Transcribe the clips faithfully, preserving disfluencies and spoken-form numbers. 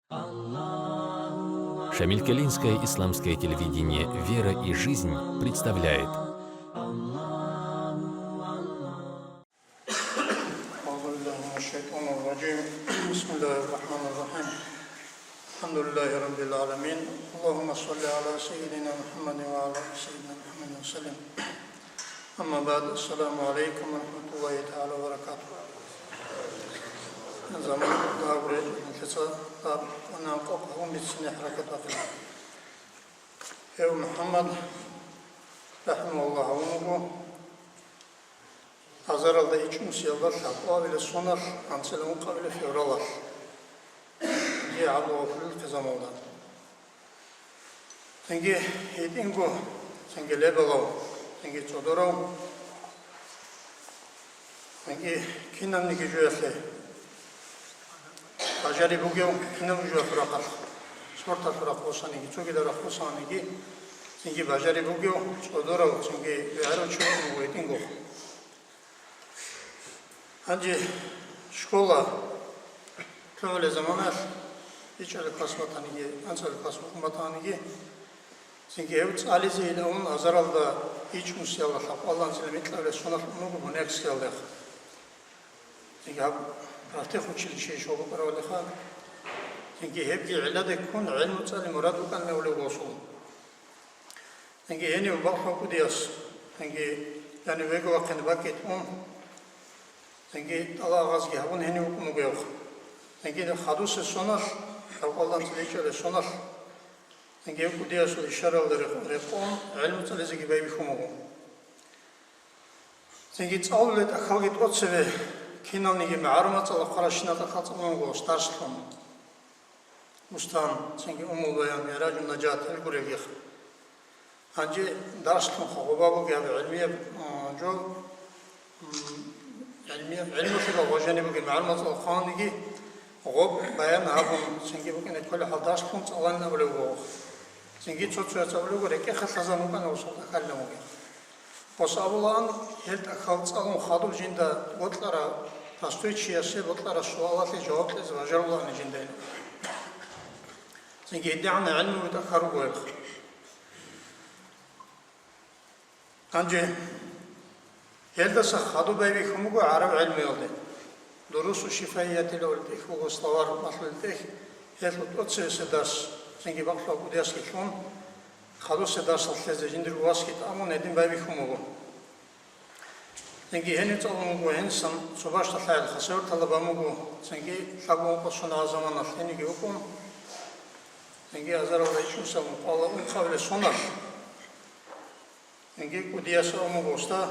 Шамиль-Калинское исламское телевидение «Вера и жизнь» представляет. أعوذ بالله من الشيطان الرجيم. بسم الله الرحمن الرحيم. الحمد لله رب العالمين. اللهم صل على سيدنا محمد وعلى آل سيدنا محمد وسلم. أما بعد. السلام عليكم ورحمة الله تعالى وبركاته. Заман гьабуре нилъеца гьаб унан къокъ гьабун бицине хӀаракат бахъина. Гьев МухӀаммад, рахӀимагьуллагь, гьавун вуго, азаралда ичӀнусиялда лъабкъоабилеб соналъ анцӀила ункъабилеб февралалъ, дие гӀаблу гъорлъ хъизамалда. Цинги гьитӀинго, цинги лебалав, цинги цӀодорав, цинги кинабниги жоялъе бажари бугев, кинаб жоялъул рахъалъ, спорталъул рахъ босаниги, цогидал рахъ босаниги, цинги бажари бугев, цӀодорав, цинги вегӀерав чи вуго гьитӀинго. Гьанже школа лъугӀулеб заманалъ, ичӀабилеб класс батаниги, анцӀабилеб класс букӀун батаниги, цинги гьев цӀализе илан азаралда ичӀнусиялда лъабкъоялда анцӀила микьабилеб соналъ ун вуго Буниакскиялдехъ. Цинги гьаб профтехучилище щолбукӀаравалиха, цинги гьебги гӀилладе ккун гӀелму цӀали мурад букӀанин абулеб гъосул. Цинги гьенив бакӀ кӀудияс, цинги жанив веги вахъине бакӀги тӀун, цинги тӀалаб-гъазги гьабун гьенив вукӀун вугевха. Цинги хадусеб соналъ, лъабкъоялда анцӀила ичӀабилеб соналъ, цинги гьев кӀудиясул ишаралда рекъ-, рекъон, гӀелму цӀализеги байбихьун вуго. Цинги цӀалулел тӀахьалги тӀоцебе киналниги магӀарул мацӀалда хъваращинал тӀахьал цӀалун вуго дарслъун. Бустан, цинги Уммул Баян, МигӀражун Нажат, гьел гурелгиха. Гьанже дарслъунха гъоба бугеб гӀелмияб, а, жо, м, гӀелми-, гӀелмулъидал гъожани бугеб магӀарул мацӀалда хъваниги гъоб баян гьабун, цинги букӀине кколеб хӀал дарслъун цӀаланин абулеб буго. Цинги цо-цояз абулеб буго, рекӀехъе лъазабун букӀана гъосул тӀахьалилан бугеб. Гъос абулаан, гьел тӀахьал цӀалун хадуб жинда бокьараб, простой чиясе бокьараб суалалъе жаваб кьезе бажарулаан жинда. Цинги гьедигӀан гӀелмуги тӀахьал руго гьеб. Гьанже гьелдаса хадуб байбихьун буго гӀараб гӀелмуялде. Дурусу шифаиятилан абулеб тӀехь буго, словарь малъулеб тӀехь, гьелъул тӀоцебесеб дарс, цинги бакълъун кӀудиясги лъун, хадусеб дарсалъ лъезе жиндирго васги тӀамун гьедин байбихьун буго. Цинги гьенив цӀалун вуго, гьенисан цо бащдалъ гӀел Хасавюрталда бан буго, цинги лъабго-ункъо соналъ заманалъ гьениги вукӀун, цинги азаралда ичӀнусиялда ункъоялда ункъабилеб соналъ. Цинги кӀудияс абун буго гъосда,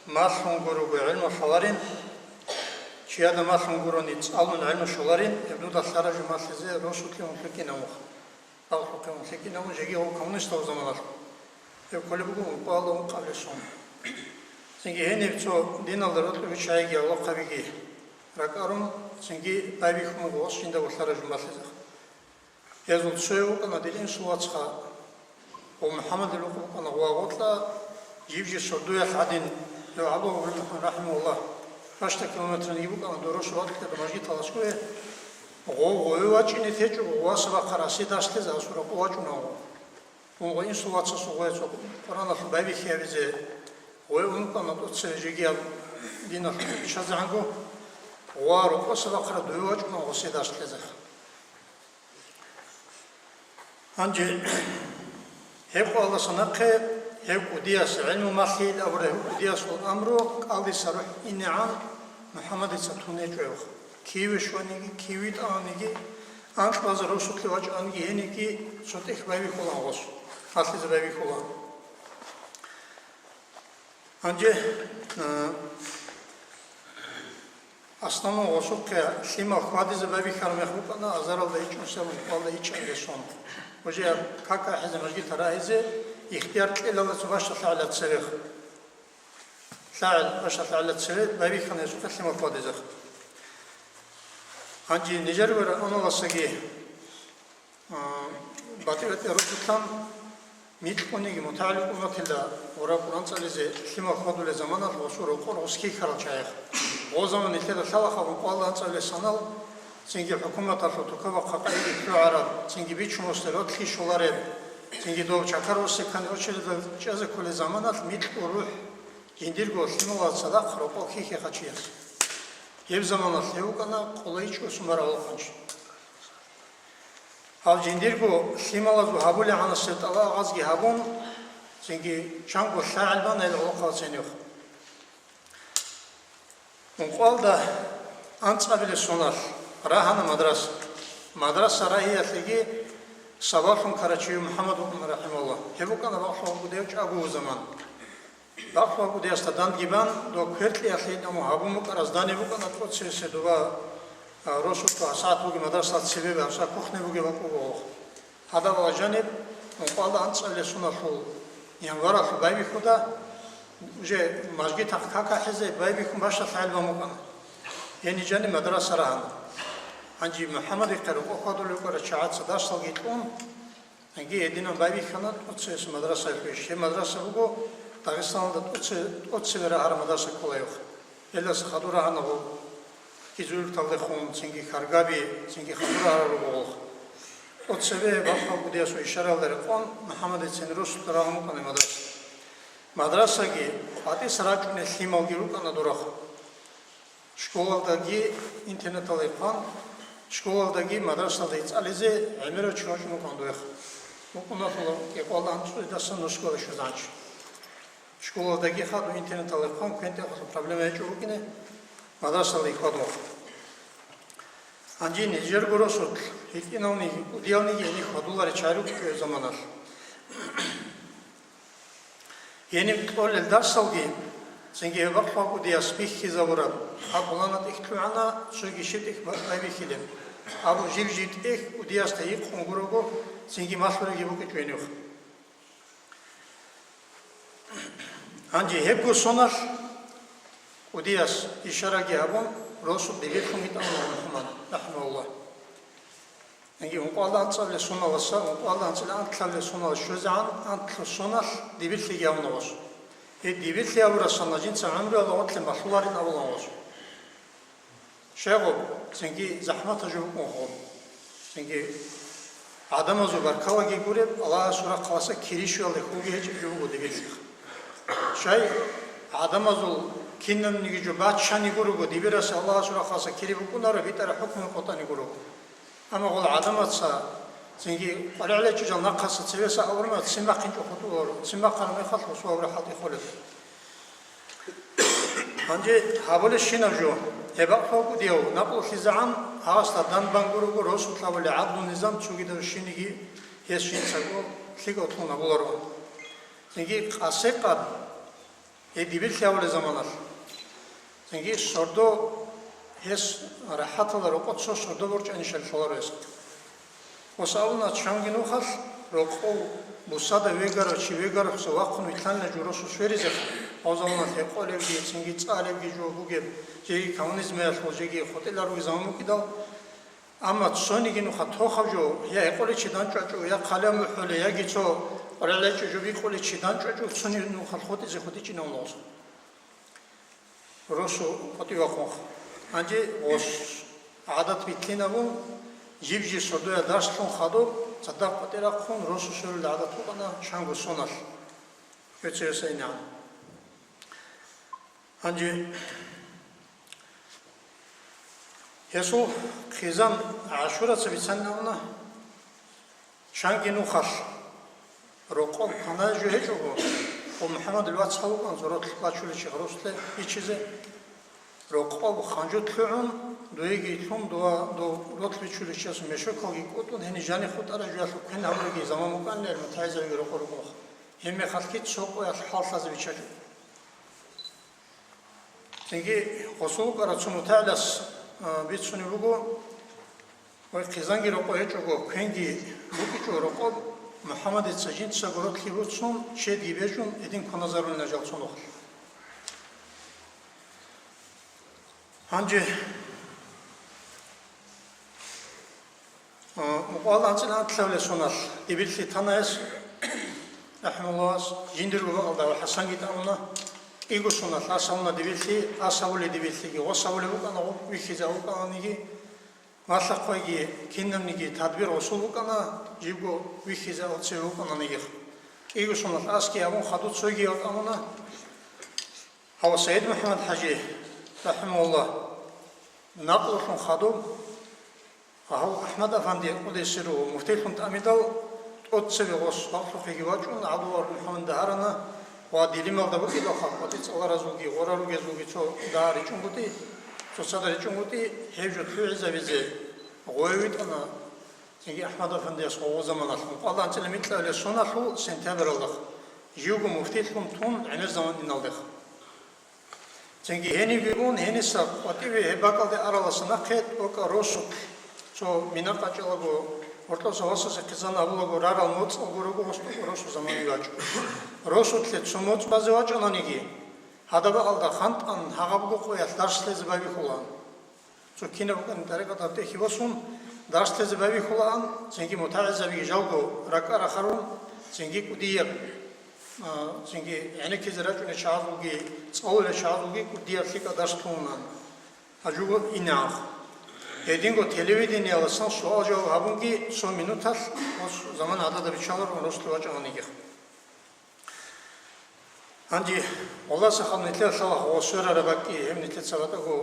малъун гурого гӀелму лъаларин, чияда малъун гурони цӀалун гӀелму щоларин, гьеб дуда лъараб жо малъизе росулъе ун лъикӀинавухъ. Балхухъе ун лъикӀинавун жеги гъов коммунистал заманалъ. Гьеб кколеб буго ункъоялда ункъабилеб сон. Цинги гьениб цо диналда рокьи биччагӀиги авлахъабиги ракӀарун, цинги байбихьун буго гъос жинда лъараб жо малъизе. Гьезул цояв вукӀана дир инсул вацха, ва МухӀаммадил вукӀана гъова гъоркьа, жиб-жиб сордоялъ гӀадин, гьев ГӀабдуллагь ибн МухӀаммад рахӀимагьуллагь, ращтӀа километралги букӀана доросул вакьида мажгиталасго, гъов гъове вачӀине течӀого, гъоваса бахъа расе дарс лъезе асул рокъов вачӀунаго. Унго инсул вацасул гъоя цо Къуръаналъул байбихьи гьабизе, гъове ункъана тӀоцебе жеги гьаб диналъ биччазегӀанго, гъова рокъоса бахъа дуе вачӀунаго гъосе дарс лъезе. Гьанже гьеб къоялдаса нахъе гьев кӀудияс гӀелму малъейин абураб гьев кӀудиясул амру кӀалдиса рухӀ инегӀан МухӀаммадица тун гьечӀо гьев. Киве щваниги, киве тӀаманиги, анкьабазе росулъе вачӀаниги гьениги цо тӀехь байбихьулаан гъос, малъизе байбихьулаан. Гьанже, а, Аслан гъосухъе лъимал хьвадизе байбихьараб мех букӀана азаралда ичӀнусиялда ункъоялда ичӀабилеб сон. Уже как ахӀизе, мажгиталда рагьизе ихтияр кьела цо бащдалъ гӀелал церех. ЛъагӀел бащдалъ гӀелал цере байбихьана гьесухъе лъимал хьвадизе. Гьанже нижер вера аналасаги А, батӀи-батӀи росулъан микьгониги мутагӀалим умматилда гъура Къуръан цӀализе лъимал хьвадулел заманалъ гъосул рокъор гъос ккейккарал чагӀи. Гъо заман нилъеда лъалаха ункъоялда анцӀабилеб санал, цинги хӀукуматалъул тукабахъа къайги лъугӀараб, цинги бичун босде ролъи щолареб, цинги дов чакар босекан очередал чӀезе кколел заманалъ микьго рухӀ жиндирго лъималал цадахъ рокъов хьихьеха чияс. Гьеб заманалъ гьев вукӀана къолайичӀго сумара гьолохъанчи. Гьав жиндирго лъималазул гьабулегӀанасеб тӀалабазги гьабун, цинги чанго лъагӀел бана гьел гӀолохъабацин гьев. Ункъоялда анцӀабилеб соналъ рагьана мадраса. Мадраса рагьиялъеги сабаблъун ккарав чи МухӀаммад вукӀана, рахӀимагьуллагь. Гьеб букӀана бакълъун вугев чӀаго заман. Бакълъун вугев гьесда дандги бан, дов кверкьиялъе гьабун букӀараб здание букӀана тӀоцебесеб доба, а, росулъ гьасагӀат бугеб мадрасалда цебе, гьасда кухня бугеб бакӀ буго гьеб. Гьадаб ва жаниб ункъоялда анцӀабилеб соналъул январалъул байбихьуда, уже мажгитахъ как ахӀизе байбихьун бащдалъ гьел бан букӀана. Гьениб жаниб мадраса рагьана. Гьанже МухӀаммадихъе рокъов хьвадулев вукӀарав чагӀаца дарсалги кьун, гьанже гьединан байбихьана тӀоцебесеб мадрасаялъул иш. Гьеб мадраса буго Дагъистаналда тӀоце-, тӀоцебе рагьараб мадраса ккола гьеб. Гьелдаса хадур рагьана гьеб Кизилюрталдехун, цинги Каргаби, цинги хадур рагьарал руго гьеб. ТӀоцебе бакълъун вугев гьесул ишаралда рекъон МухӀаммадицин росулъ рагьун букӀана мадраса. Мадрасаги къватӀиса рачӀунел лъималги рукӀана дурахъ. Школалдаги интернаталда хъван, школалдаги мадрасалда цӀализе гӀемерав чи вачӀун вукӀана дурахъ. ВукӀуналъула кӀикъоялда анцӀабилеб соналъ нусгоялда щвезегӀан чи. Школалдаги хадуб, интернаталда хъван, квен-тӀехалъул проблема гьечӀо букӀине, мадрасалда хьвадун. Гьанже нижерго росулъ гьитӀинавниги, кӀудиявниги гьениб хьвадуларел чагӀи рукӀинчӀо гьеб заманалъ. Гьениб кьолел дарсалги, цинги гьеб бакълъун вугев гьес бихьизабураб, гьаб пуланаб тӀехь лъугӀана, цоги щиб тӀехь байбихьилеб абун, жиб-жиб тӀехь кӀудиясда гьикъун гурого, цинги малъулебги букӀинчӀо гьениб. Гьанже гьебго соналъ кӀудияс ишараги гьабун, росулъ дибирлъунги тӀамуна МухӀаммад, рахӀимагьуллагь. Гьанже ункъоялда анцӀабилеб соналдаса ункъоялда анцӀила анлъабилеб соналда щвезегӀан анлъго соналъ дибирлъиги гьабуна гьес. Гьеб дибирлъи гьабурасда жинца гӀумруялда гъорлъе малъуларин абуна гьес. Щай гьеб, цинги захӀматаб жо букӀун гьеб. Цинги гӀадамазул баркалаги гуреб, Аллагьасул рахъалъа кири щвеялде хьулги гьечӀеб жо буго дибирлъи. Щай, гӀадамазул кинабниги жо баччани гурого, дибирасда Аллагьасул рахъалъа кири букӀунаро, битӀараб хӀукму къотӀани гурого. Амма гьел гӀадамаца цинги къваригӀел гьечӀел нахъаса цевеса абураб мехалъ ццин бахъинчӀого хутӀуларо, ццин бахъараб мехалъ гьесул гьабураб хӀалтӀи холелъул. Гьанже гьабулебщинаб жо, гьеб бакълъун вугев гьев накълулъизегӀан гьасда данде бан гурого, росулъ гьабулеб гӀадлу-низам цогидабщиниги гьес жинцаго лъикӀав лъун гьабуларо. Цинги къасекъад гьеб дибирлъи гьабулеб заманалъ, цинги сордо гьес рахӀаталда рокъов цо сордо борчӀанищали лъаларо гьес. Гьес абуна, чанги нухалъ рокъов бусада вегарав чи вегарахъе вахъун вилълъанила жо росулъ сверизехъе, гьеб заманалъ гьекъолебги, цинги цӀалебги жо бугеб, жеги коммунизмалъул, жеги хутӀиларуги заман букӀидал, амма цониги нухалъ тохаб жо, я гьекъолев чи дандчӀвачӀого, я хъалиб мухӀулев, яги цо къваригӀел гьечӀеб жо бикъулев чи дандчӀвачӀого, цониги нухалъ хутӀизе хутӀичӀин абуна гьес. Росу къватӀивахъун. Гьанже гьес гӀадат битӀинабун, жиб-жиб сордоялъ дарс лъун хадуб, цадахъ къватӀирахъун, росу сверулел гӀадат букӀана чанго соналъ. Гьесул гьесул инегӀан. Гьанже гьесул хъизан ГӀашураца бицанин абуна, чанги нухалъ рокъоб кваназе жо гьечӀого, ва МухӀаммадил вацал вукӀана, ролъ бачулев чи росулъе бичизе, рокъоб ханжу лъугӀун, дуеги лъун, дова, дов ролъ бичулев чиясул мешокалги кӀутӀун, гьениб жаниб хутӀараб жоялъул квен гьабураги заман букӀанила, гӀелму тайзабиги рокъор руго. Гьеб мехалъги цо къоялъ хӀаллъазе биччачӀо. Цинги гьесул вукӀарав цо мутагӀилас, а, бицунеб буго, ва хъизанги рокъов гьечӀого, квенги букӀичӀого рокъоб, МухӀаммадица жинцаго ролъи буцун, чедги бежун, гьедин кваназарулина жал цо нухалъ. Гьанже А, ункъоялда анцӀила анлъабилеб соналъ дибирлъи тана гьес, рахӀимагьуллагь, жиндирго бакӀалда ва ХӀасанги тӀамуна, кӀиго соналъ ас гьабуна дибирлъи, ас гьабулеб дибирлъиги, гьес гьабулеб букӀана, гьеб вихьизе гьабулеб букӀаниги, Малъа-хъвайги кинабниги тадбир гъосул букӀана, жибго вихьизе алцеве вукӀана нигихъ. КӀиго соналъ аски абун хадуб цойги гьав тӀамуна. Гьав СагӀид МухӀаммад ХӀажи, рахӀимагьуллагь, накълулъун хадуб, гьав АхӀмад-афанди къудейсиро муфтийлъун тӀамидал, тӀоцебе гъос гьалъухъеги вачӀун, гӀадула МухӀаммад дагьарана ва дилималда букӀидал халкъ, ватӀи цӀаларазулги, гъора ругезулги цо дагьа ричӀунгутӀи, цоцазда ричӀунгутӀи, гьеб жо лъугӀизабизе гъове витӀана. Цинги АхӀмад-афандияс гъо заманалъ, ункъоялда анцӀила микьабилеб соналъул сентябралдахъ, живго муфтийлъун тун гӀемер заман иналдехъ. Цинги гьенивги ун, гьениса къватӀиве гьеб бакӀалде араласа нахъе тӀокӀа росулъ, цо мина къачӀалаго, гьоркьоса васасе хъизан абулаго, рарал моцӀал гурого гъос тӀокӀа росу заман вачӀо. Росулъе цо моцӀ базе вачӀананиги, гьадаб бакӀалда хантӀан гьагъабго къоялъ дарс лъезе байбихьулаан. Цо кинаб букӀани тӀарикъатаб тӀехье босун, дарс лъезе байбихьулаан, цинги мутагӀилзабиги жалго ракӀа рахарун, цинги кӀудияб, а, цинги гӀенеккизе рачӀунел чагӀазулги, цӀалулел чагӀазулги кӀудияб лъикӀаб дарс лъугьунаан. Гьажуго инагӀ. Гьединго телевиденияласан суал-жаваб гьабунги цо минуталъ, гъос заман гьадада биччаларун росулъе вачӀананиги. Гьанже, валлагь, сахал нилъер лъалахъ ва сверараб бакӀги, гьеб нилъеца батӀаго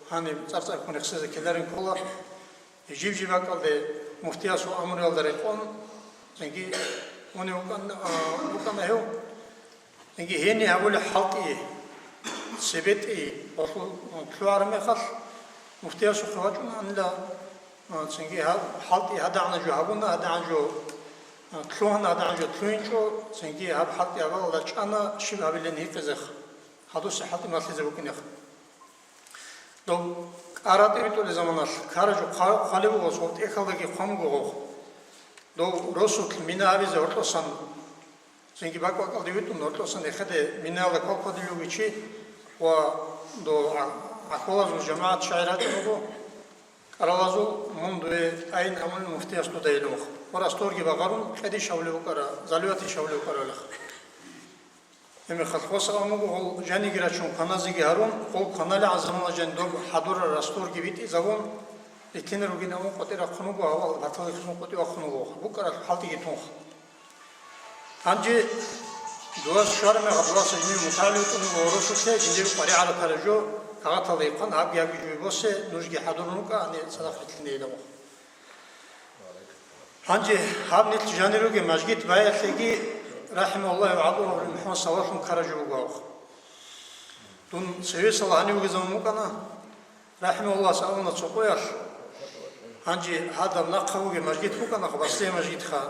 гьаниб цӀар-цӀарккун рехсезе ккеларин ккола. Жиб-жиб бакӀалде муфтиясул амруялда рекъон, цинги унев вукӀан-, а, вукӀана гьев. Цинги гьениб гьабулеб хӀалтӀи, цебетӀи гъолъул лъугӀараб мехалъ, муфтиясухъе вачӀунаанила, а, цинги гьаб хӀалтӀи гьадагӀанаб жо гьабуна, гьадагӀанаб жо, а, лъугьана, гьадагӀанаб жо лъугьинчӀо, цинги гьаб хӀалтӀи гьабалда чӀана щиб гьабилин гьикъизехъ, гьадусе хӀалтӀи малъизе букӀинехъ. Доб кӀаратӀи битӀулеб заманалъ ккараб жо хъва-, хъвалеб буго, цо тӀехьалдаги хъван буго гъов. Дов росулъ мина гьабизе гьоркьосан, цинги бакӀ-бакӀалде витӀун, гьоркьосан эхеде минаялда квалквадулев вугев чи ва дов гӀа-, гӀахьалазул жамагӀат чагӀи рачӀун руго, кӀаралазул мун дуе тӀайин гьабун муфтияс дуда гьелмухъ. Ва расторги багъарун, къедиш гьавулев вукӀара, заливатиш гьавулев вукӀаралъ. Гьеб мехалъ хваса абун буго, гъол жаниги рачун, кваназеги гьарун, гъол кваналегӀан замана жан доб хӀадурал расторги битӀизабун, рилълъине ругин абун къватӀир рахъун вуго, гьавал баталихъизун къватӀив вахъун вуго, букӀаралъул хӀалтӀиги тунха. Гьанже дувас щвараб мехалъ, дуваса жиндир мутагӀил витӀун вуго гъоросулъе, жиндир къваригӀараб тараб жо кагъаталда ихъан, гьабги-гьабги жо босе, нужги хӀадурун рукӀа, гьанир цадахъ рилълъине гьелда мухъ. Гьанже гьаб нилъ жанир ругел мажгит баялъеги, рахӀимагьуллагь, гӀадула МухӀаммад Савалъун ккараб жо буго гьаб. Дун цевесала гьанив вугезабун букӀана, рахӀимагьуллагьас абуна цо къоялъ, гьанже гьадаб нахъа бугеб мажгит букӀана, Баслия мажгитха.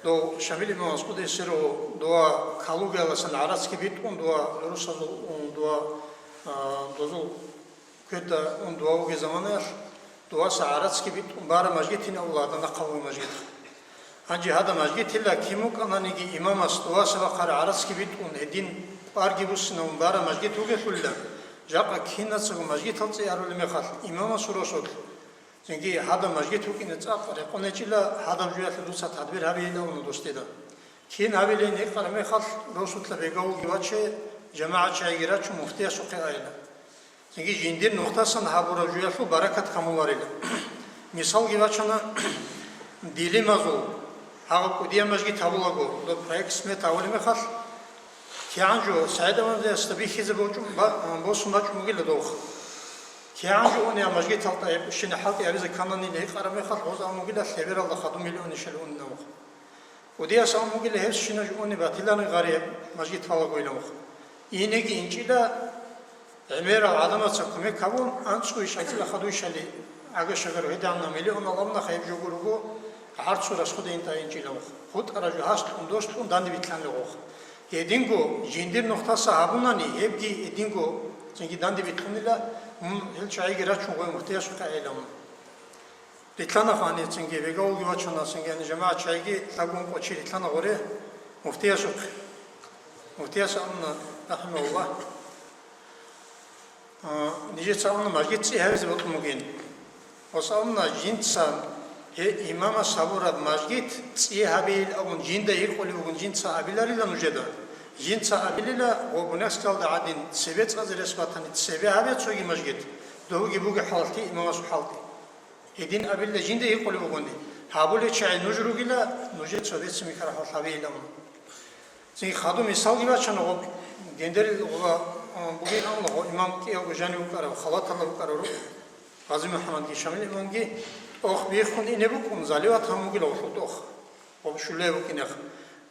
Дов Шамил имамас къудейсиро дова Калугаялдасан гӀарацги битӀун, дова гӀурусазул ун, дова, а, дозул кведа ун дова вугеб заманаялъ, дуваса гӀарацги битӀун бара мажгитин Аллагьда нахъа вугеб мажгит. Гьанже гьада мажгитила кин вукӀананиги имамас дуваса бахъараб гӀарацги битӀун, гьедин кӀварги буссинабун бара мажгит вугелъулила, жакъа кинацаго мажгитал цӀи гьарулеб мехалъ, имамасул росулъ, цинги гьада мажгит вукӀине цӀакъ рекъон гьечӀила, гьадаб жоялъе дуца тадбир гьабейин абуна досдеда. Кин гьабилин гьикъараб мехалъ, росулъа бегавулги ваче, жамагӀат чагӀиги рачун, муфтиясухъе айила. Цинги жиндир нухтасан гьабураб жоялъул баракат камуларила. Мисалги бачана, дилимазул гьагъаб кӀудияб мажгит гьабулаго, доб проект-смета гьабулеб мехалъ, кигӀан жо СагӀид-афандиясда бихьизе бочӀун ба-, босун бачӀун бугила дов. КигӀан жо унеб мажгиталда гьеб щине хӀалтӀи гьабизе ккананила гьикъараб мехалъ, гъоз абун бугила лъебералда хадуб миллионищали унеб. КӀудияс абун бугила гьеб щинаб жо унеб батилани гъари гьеб мажгит балагойилан вуха. Инеги инчӀила гӀемерал гӀадамаца кумек гьабун, анцӀго иш анцӀила хадуйщали гӀага-шагар гьединаб миллионал абунаха гьеб жого руго, гӀарцул расходе интӀа инчӀила вуха. ГъутӀара жо гьаслъун, дослъун данде битлъанила гъоха. Гьединго жиндир нухтаса гьабунани, гьебги гьединго цинги данде битлъунила, мун гьел чагӀиги рачун гъой мухтиясухъе айилавун. Рилълъана гьаниб цинги, бегавулги вачана цинги, гьаниб жамагӀат чагӀиги лъабгун къо чи рилълъана гъоре муфтиясухъе. Муфтияс абуна, рахӀимагьуллагь, а, нижеца абуна мажгит цӀи гьабизе бокьун бугин. Гъос абуна, жинца гьеб имамас гьабураб мажгит цӀи гьабейил абун жинда гьикъулеб бугин, жинца абиларила нужеда. Жинца абилила, гъо Буняскалда гӀадин цебе цӀазе рес батани, цебе гьабе цоги мажгит, довги бугеб хӀалтӀи имамасул хӀалтӀи. Гьедин абилла жинда гьикъулеб бугони, гьабулел чагӀи нуж ругила, нужер цо бецин бихьараб хӀал гьабейилан. Цинги хадуб мисалги бачана гъоб, гьединал гъоба, а, бугин абула, гъо имам кӀиявго жанив вукӀарав, халаталда вукӀарав руго, Гъази МухӀаммадги Шамил имамги, тӀох биххун ине букӀун, заливат гьабун бугила гъолъул тӀох. Гъоб щулеб букӀинех.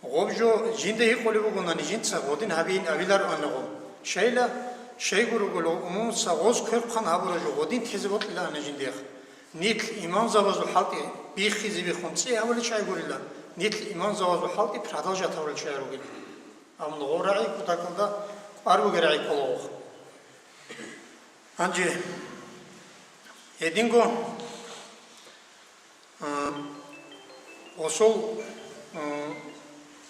Гъоб жо жинда гьикъулеб бугонани, жинца гъодин гьабейин абилароан гъоб. Щайила, щайгурелъул умумуца гъоз кверхъан гьабураб жо гъодин тезе бокьилаан жиндиех. Нилъ имамзабазул хӀалтӀи биххизе биххун цӀи гьабулел чагӀи гурила, нилъ имамзабазул хӀалтӀи продолжать гьабулел чагӀи ругел. Амма гъо рагӀи кутакалда кӀвар бугел рагӀи ккола гъох. Гьанже гьединго, а, гъосул, а,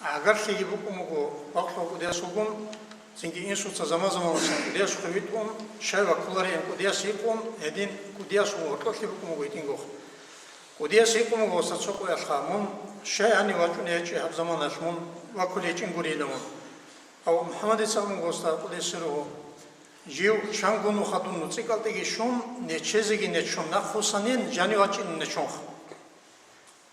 гӀагарлъиги букӀун буго бакълъун кӀудиясулгун, цинги инсуца заман-заманалъ кӀудиясухъе витӀун, щай ваккуларейин кӀудияс гьикъун, гьедин кӀудиясул гьоркьолъи букӀун буго гьитӀинго. КӀудияс гьикъун буго гъосда цо къоялъха, мун щай гьанив вачӀуней гьечӀеб гьаб заманалъ мун ваккулей гьечӀин гурейилан мун. Гьав МухӀаммадица абун гъосда къудесиругьу, жив чанго нуха дун нуцӀи кӀалтӀиги щун, нечезеги нечун нахъвуссанин, жанив вачӀинин нечунха.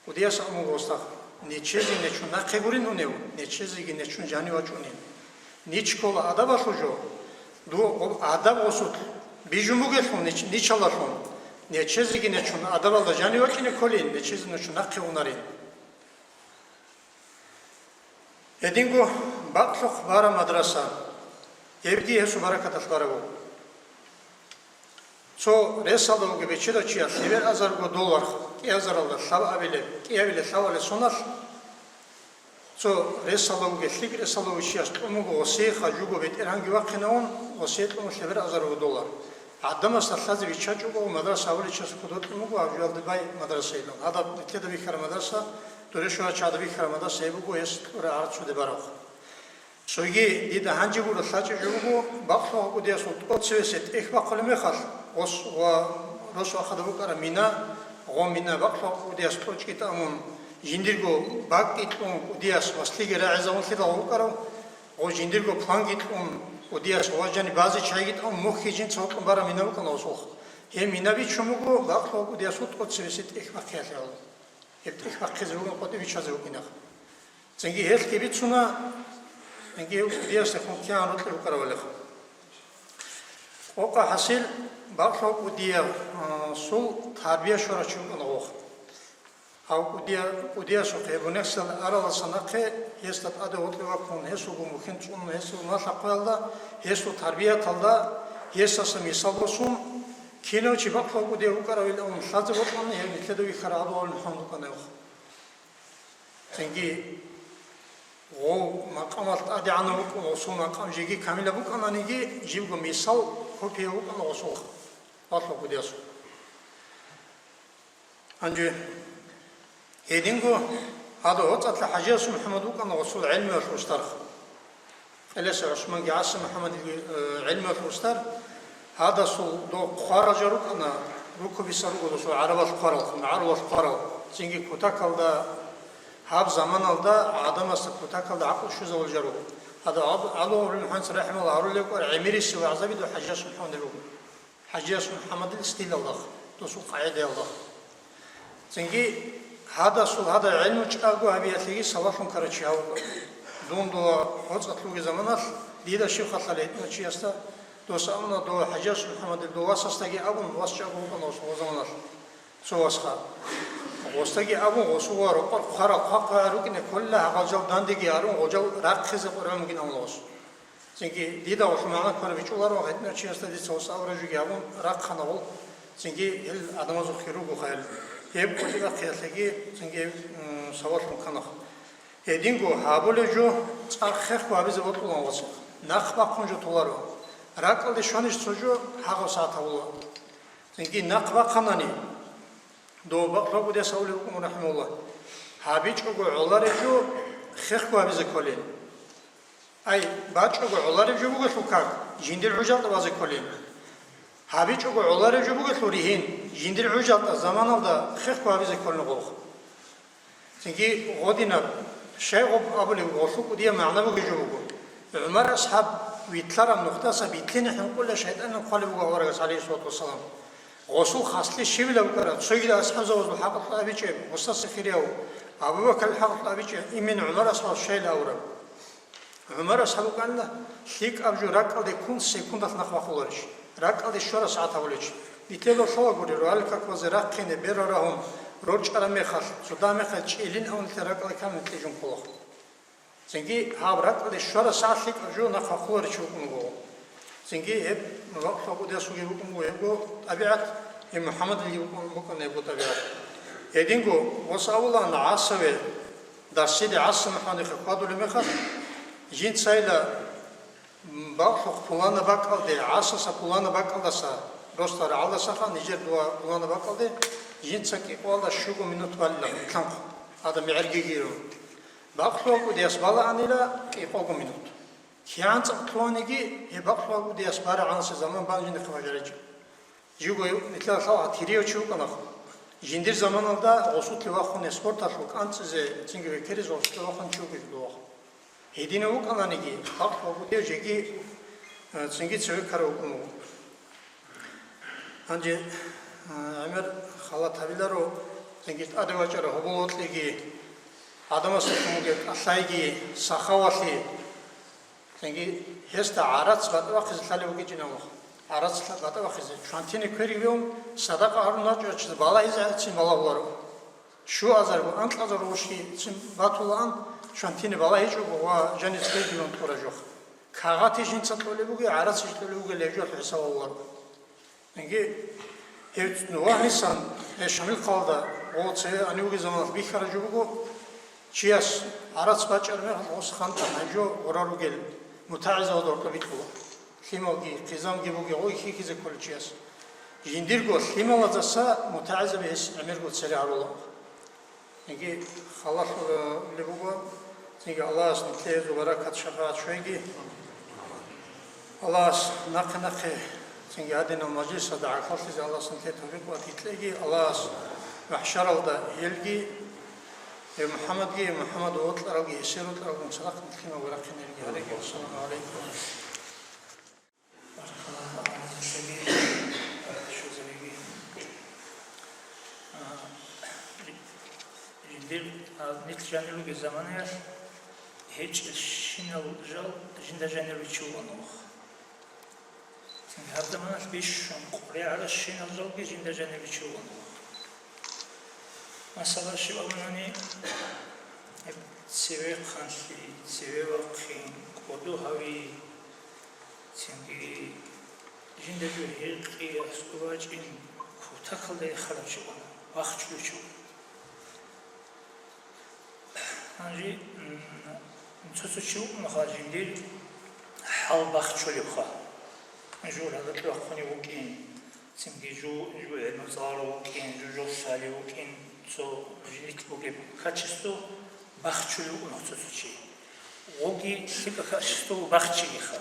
КӀудияс абун гъосда, нечезе нечун нахъе гурин унев, нечезеги нечун жанив вачӀунин. Нич ккола адабалъул жо, дов гъоб адаб гъосулъ бижун бугелъул нич-, ничалалъун, нечезеги нечун адабалда жанив вачӀине кколин, нечезе нечун нахъе унарин. Гьединго бакълъухъ бараб мадраса, гьебги гьесул баракаталъ бараб буго. Цо ресалда вугев бечедав чияс лъебераб азарго доллар, кӀиазаралда лъабабилеб, кӀиабилеб лъабабилеб соналъ, цо ресалда вугев, лъикӀ ресалда вугев чияс кьун буго гъосие хажуго бетӀергьанги вахъинавун, гъосие кьун лъебераб азарго доллар. ГӀадамасда лъазе биччачӀого, мадраса гьабулев чияс кодо кьун буго гьаб жоялда бай мадрасайилан. Гьадаб нилъеда бихьараб мадраса, дуре щварачагӀазда бихьараб мадраса гьеб буго, гьес кьураб гӀарцуде бараб. Цоги дида гьанже гуро лъачӀеб жо буго, бакълъун кӀудиясул тӀоцевесе тӀехь бахъулеб мехалъ, гъос ва росу ахада букӀараб мина, гъо мина бакълъун кӀудияс тӀочӀги тӀамун, жиндирго бакӀги кьун кӀудияс маслиги рагӀизавунлъидал букӀарав, гъо жиндирго планги кьун кӀудияс ва жаниб базе чайги тӀамун мухьги жинца гьоркьун бараб мина букӀана гъосулха. Гьеб мина бичун буго, бакълъун кӀудиясул тӀоцевесе тӀехь бахъиялъе гьалаб. Гьеб тӀехь бахъизе бугин къотӀи биччазе букӀинеха. Цинги гьелъги бицуна, цинги гьев кӀудиясдехун кигӀан рокьи букӀаравалиха. Къокъа хӀасил, бакълъун кӀудиясул тарбия щварав чи вукӀана гъох. Гьав кӀудия-, кӀудиясухъе гьеб гьунексал аралдаса нахъе гьесда тӀаде гъоркье вахъун, гьесулгун бухьен цӀунун, гьесул налъахъуялда, гьесул тарбияталда, гьесдаса мисал босун, кинав чи бакълъун кӀудияв вукӀаравилан лъазе бокьун, гьев нилъеда вихьараб гӀадугӀалин хӀун рукӀана гъох. Цинги гъов макъамалъ тӀадегӀанав вукӀун, гъосул макъам жеги камилаб букӀананиги, живго мисал, копия вукӀана гъосул, бакълъун кӀудиясул. Гьанже гьединго гьадав гьоцӀалъа ХӀажияс МухӀаммад вукӀана гъосул гӀелмуялъул устарха. Къелеса ГӀусманги ГӀаси МухӀаммадилги, э, гӀелмуялъул устар, гьадасул дов хъварал жал рукӀана, руккубиса руго досул гӀарабал хъварал, гӀарулал хъварал, цинги кутакалда, гьаб заманалда гӀадамасда кутакалда гӀакълу щвезавал жал руго. Гьадав ГӀаб-, ГӀабдуллагь ибн ХӀанс рахӀимагьуллагь гьарулев вукӀар гӀемерисев вагӀзаби дов ХӀажияс МухӀаммадил руго. ХӀажияс МухӀаммадил стилалдахъ, досул къагӀидаялдахъ. Цинги гьадасул гьадаб гӀелму чӀаго гьабиялъеги сабаблъун ккарав чи гьав вукӀана. Дун дова гьоцӀалъ вугеб заманалъ, дида щиб хал лъала гьитӀинав чиясда, дос абуна, дов ХӀажияс МухӀаммадил дов васасдаги абун, вас чӀаго вукӀана гъосул гъо заманалъ цо васха. Гъосдаги абун, гъосул ва рокъор хъварал хъвахъ рукӀине кколила, гьагъал жал дандеги арун, гъо жал рахъизе къваригӀун бугин абуна гъос. Цинги дида гъолъул магӀна ккараб бичӀчӀуларо, гьитӀинав чиясда дица гъос абураб жоги абун рахъана гъол, цинги гьел гӀадамазухъе руго хъварал. Гьеб кӀудияхъиялъеги цинги, м, сабаблъун кканаха. Гьединго гьабулеб жо цӀакъ хехго гьабизе бокьулаан гъосухъ. Нахъ бахъун жо толаро. РакӀалде щванищ цо жо, гьагъав сагӀат гьабула. Цинги нахъ бахъанани, дов бакълъун кӀудияс абулеб букӀун, рахӀимагьуллагь, гьабичӀого гӀолареб жо хехго гьабизе кколин. Ай, бачӀого гӀолареб жо бугелъул как, жиндир гӀужалда базе кколин. ГьабичӀого гӀолареб жо бугелъул ригьин, жиндир гӀужалда заманалда хехго гьабизе кколин гъолх. Цинги гъодинаб, щай гъоб абулеб, гъолъул кӀудияб магӀна бугеб жо буго. ГӀумар асхӀаб витлъараб нухдаса битлъине хӀинкъулеб шайтӀанил хъвалеб буго аварагас, гӀалайгьиссалату вассалам. Гъосул хаслъи щивилаб букӀараб, цогидал асхӀабзабазул хӀакъалъулъ абичӀеб, гъосдаса хирияв Абу Бакрил хӀакъалъулъ абичӀеб, имин ГӀумар асхӀабас щайила абураб. ГӀумар асхӀаб вукӀана, лъикӀаб жо ракӀалде ккун секундалъ нахъ бахъуларищ, ракӀалде щвараб сагӀат гьавулищ. Нилъеда лъалагури, рогьалил какбазе рахъине, бера рагьун, рорчӀараб мехалъ, цо дагьаб мехалъ чӀилин абун нилъер ракӀалде ккани нилъ жинхъулаха. Цинги гьаб ракӀалде щвараб сагӀат лъикӀаб жо нахъ бахъуларичи вукӀун вуго. Цинги гьеб бакълъун вугев вугев вукӀун вуго гьебго тӀабигӀат, гьеб МухӀаммадилги вукӀун букӀана гьебго тӀабигӀат. Гьединго, ва саллаллагьу гӀала асхӀабихӀи, дарсиде гӀаса МухӀаммадихъе хьвадулеб мехалъ, жинцайила бакълъухъ пуланаб бакӀалде, гӀасаса пуланаб бакӀалдаса, росда рагӀалдасаха, нижер дова пуланаб бакӀалде, жинца кӀикъоялда щуго минут балила, лъанхъ, гьадаб мегӀергиги рун. Бакълъугьал кӀудияс балаанила кӀикъого минут. КигӀан цӀакъ лъугьаниги, гьеб бакълъугьал кӀудияс барагӀанасе заман бан жиндихъе бажаричӀеб. Живго нилъеда лъалха тирияв чи вукӀана. Жиндир заманалда гъосулъе вахун эскорталъув кӀанцӀизе цинги векеризе гъосулъе вахун чи вугев вуго. Гьединав вукӀананиги, бакълъугьал кӀудияв жеги, э, цинги цеве ккарав вукӀун вуго. Гьанже, а, гӀемер халат гьабиларо, цинги тӀаде вачӀарав гьобол-гьоркьиги, гӀадамасухъ бугеб кӀалъайги, сахавалъи, цинги гьесда гӀарац батӀа бахъизе лъалеб бугечӀин абун. ГӀарац лъа-, батӀа бахъизе, чвантине кверги бегьун, садакъа гьарун вачӀарав чиясда балагьизецин балагьуларо. Щуазарго, анкьазарго гъущин батулаан, чвантине балагьичӀого ва жаница кверги бегьун тӀура жо. Кагъати жинца кьолеб бугеб, гӀарац жинца кьолеб бугеб, гьеб жо хӀисаб гьабуларо. Цинги гьев нугӀлъисан, гьев Шамил хъалда гъо цеве гьанив вугеб заманалъ бихьараб жо буго, чияс гӀарац бачӀараб мехалъ гъос хантӀан гьеб жо гъурал ругел мутагӀилзабазда гьоркьоб бикьула. Лъималги, хъизамги бугеб гъой хьихьизе кколев чияс. Жиндирго лъималаздаса мутагӀилзаби гьес гӀемерго цере гьарула. Цинги халалъулеб буго, цинги Аллагьас нилъее гьезул баракат, шапагӀат щвеги. Аллагьас нахъе-нахъе цинги гьадинал мажлисалда гӀахьаллъизе Аллагьас нилъее тавфикъ ва кьеги. Аллагьас махӀшаралда гьелги, гьев МухӀаммадги, гьев МухӀаммад вокьаралги, гьесие рокьаралгун цадахъ нилъ кинабго рахъине гьелги гьареги. Ассаламу гӀалайкум. Баркалла, Аллагьас нилъеги, щвезабиги. А, жиндир, а, нилъ жанир ругел заманаялъ гьечӀелщинал жал жинда жанир виччан вуго. Цинги гьаб заманалъ бищун къваригӀаращинал жалги жинда жанир виччан вуго. Масала, щиб абунани, гьеб цевехъанлъи, цеве вахъин, кӀодо гьави, цинги жинда жо гьекъи, аскӀов вачӀин, кутакалда рехарав чи вуго, вахчулев чи вуго. Гьанже, м, цо-цо чи вукӀунаха жиндир хӀал бахчулебха. Жо гьалакье вахъунев вукӀин, цинги жо, жо гӀелму цӀаларав вукӀин, жо жолъалев вукӀин, цо жиндилъ бугеб качество бахчулев вукӀунаха цо-цо чи. Гъоги лъикӀаб качество бахчигиха.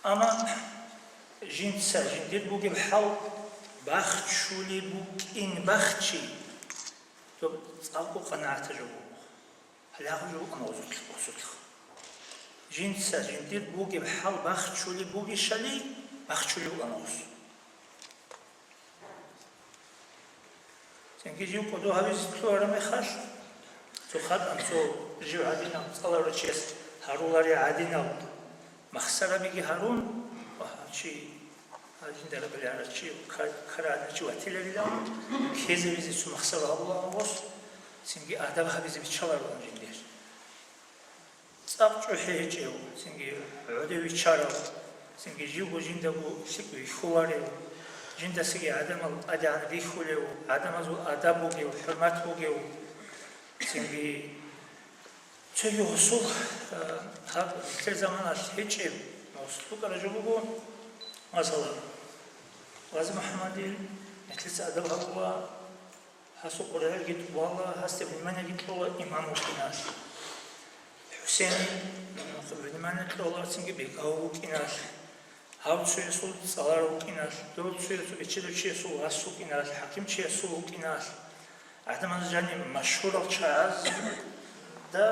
Амма жинца жиндир бугеб хӀал бахчулеб букӀин бахчи, доб цӀакъго къанагӀатаб жо буго. Гьале гьаб жо букӀана гъосулъ-, гъосулъ. Жинца жиндир бугеб хӀал бахчулеб бугищали, бахчулев вукӀана гъос. Цинги жив кӀодо гьабизе лъугьараб мехалъ, цо хатӀан цо жив гӀадинав цӀаларав чияс гьаруларей гӀадинав махсарабиги гьарун, ва гьав чи, гьав жинда ракӀалде гьарав чи, ка-, ккарагӀанав чи ватиларилан, ккезавизе цо махсаро гьабулаан гъос, цинги адаб гьабизе биччалароан жиндир. ЦӀакъ чӀухӀи гьечӀев, цинги гӀодов виччарав, цинги живго жиндаго лъикӀ вихьуларев, жиндасаги гӀадамал тӀадегӀан рихьулев, гӀадамазул адаб бугев, хӀурмат бугев, цинги цоги гъосул, а, гьаб нилъер заманалъ гьечӀеб гъосул букӀараб жо буго, масала, Гъази МухӀаммадил нилъеца адаб гьабула, гьасул къваригӀелги тӀубала, гьасде вниманиеги кьола имам вукӀиналъ. ХӀусейнил внимание кьола цинги бегав вукӀиналъ. Гьав цоясул цӀаларав вукӀиналъ, дов цоясул бечедав чиясул вас вукӀиналъ, хӀакимчиясул вукӀиналъ. ГӀадамаз жаниб машгьурал чагӀазда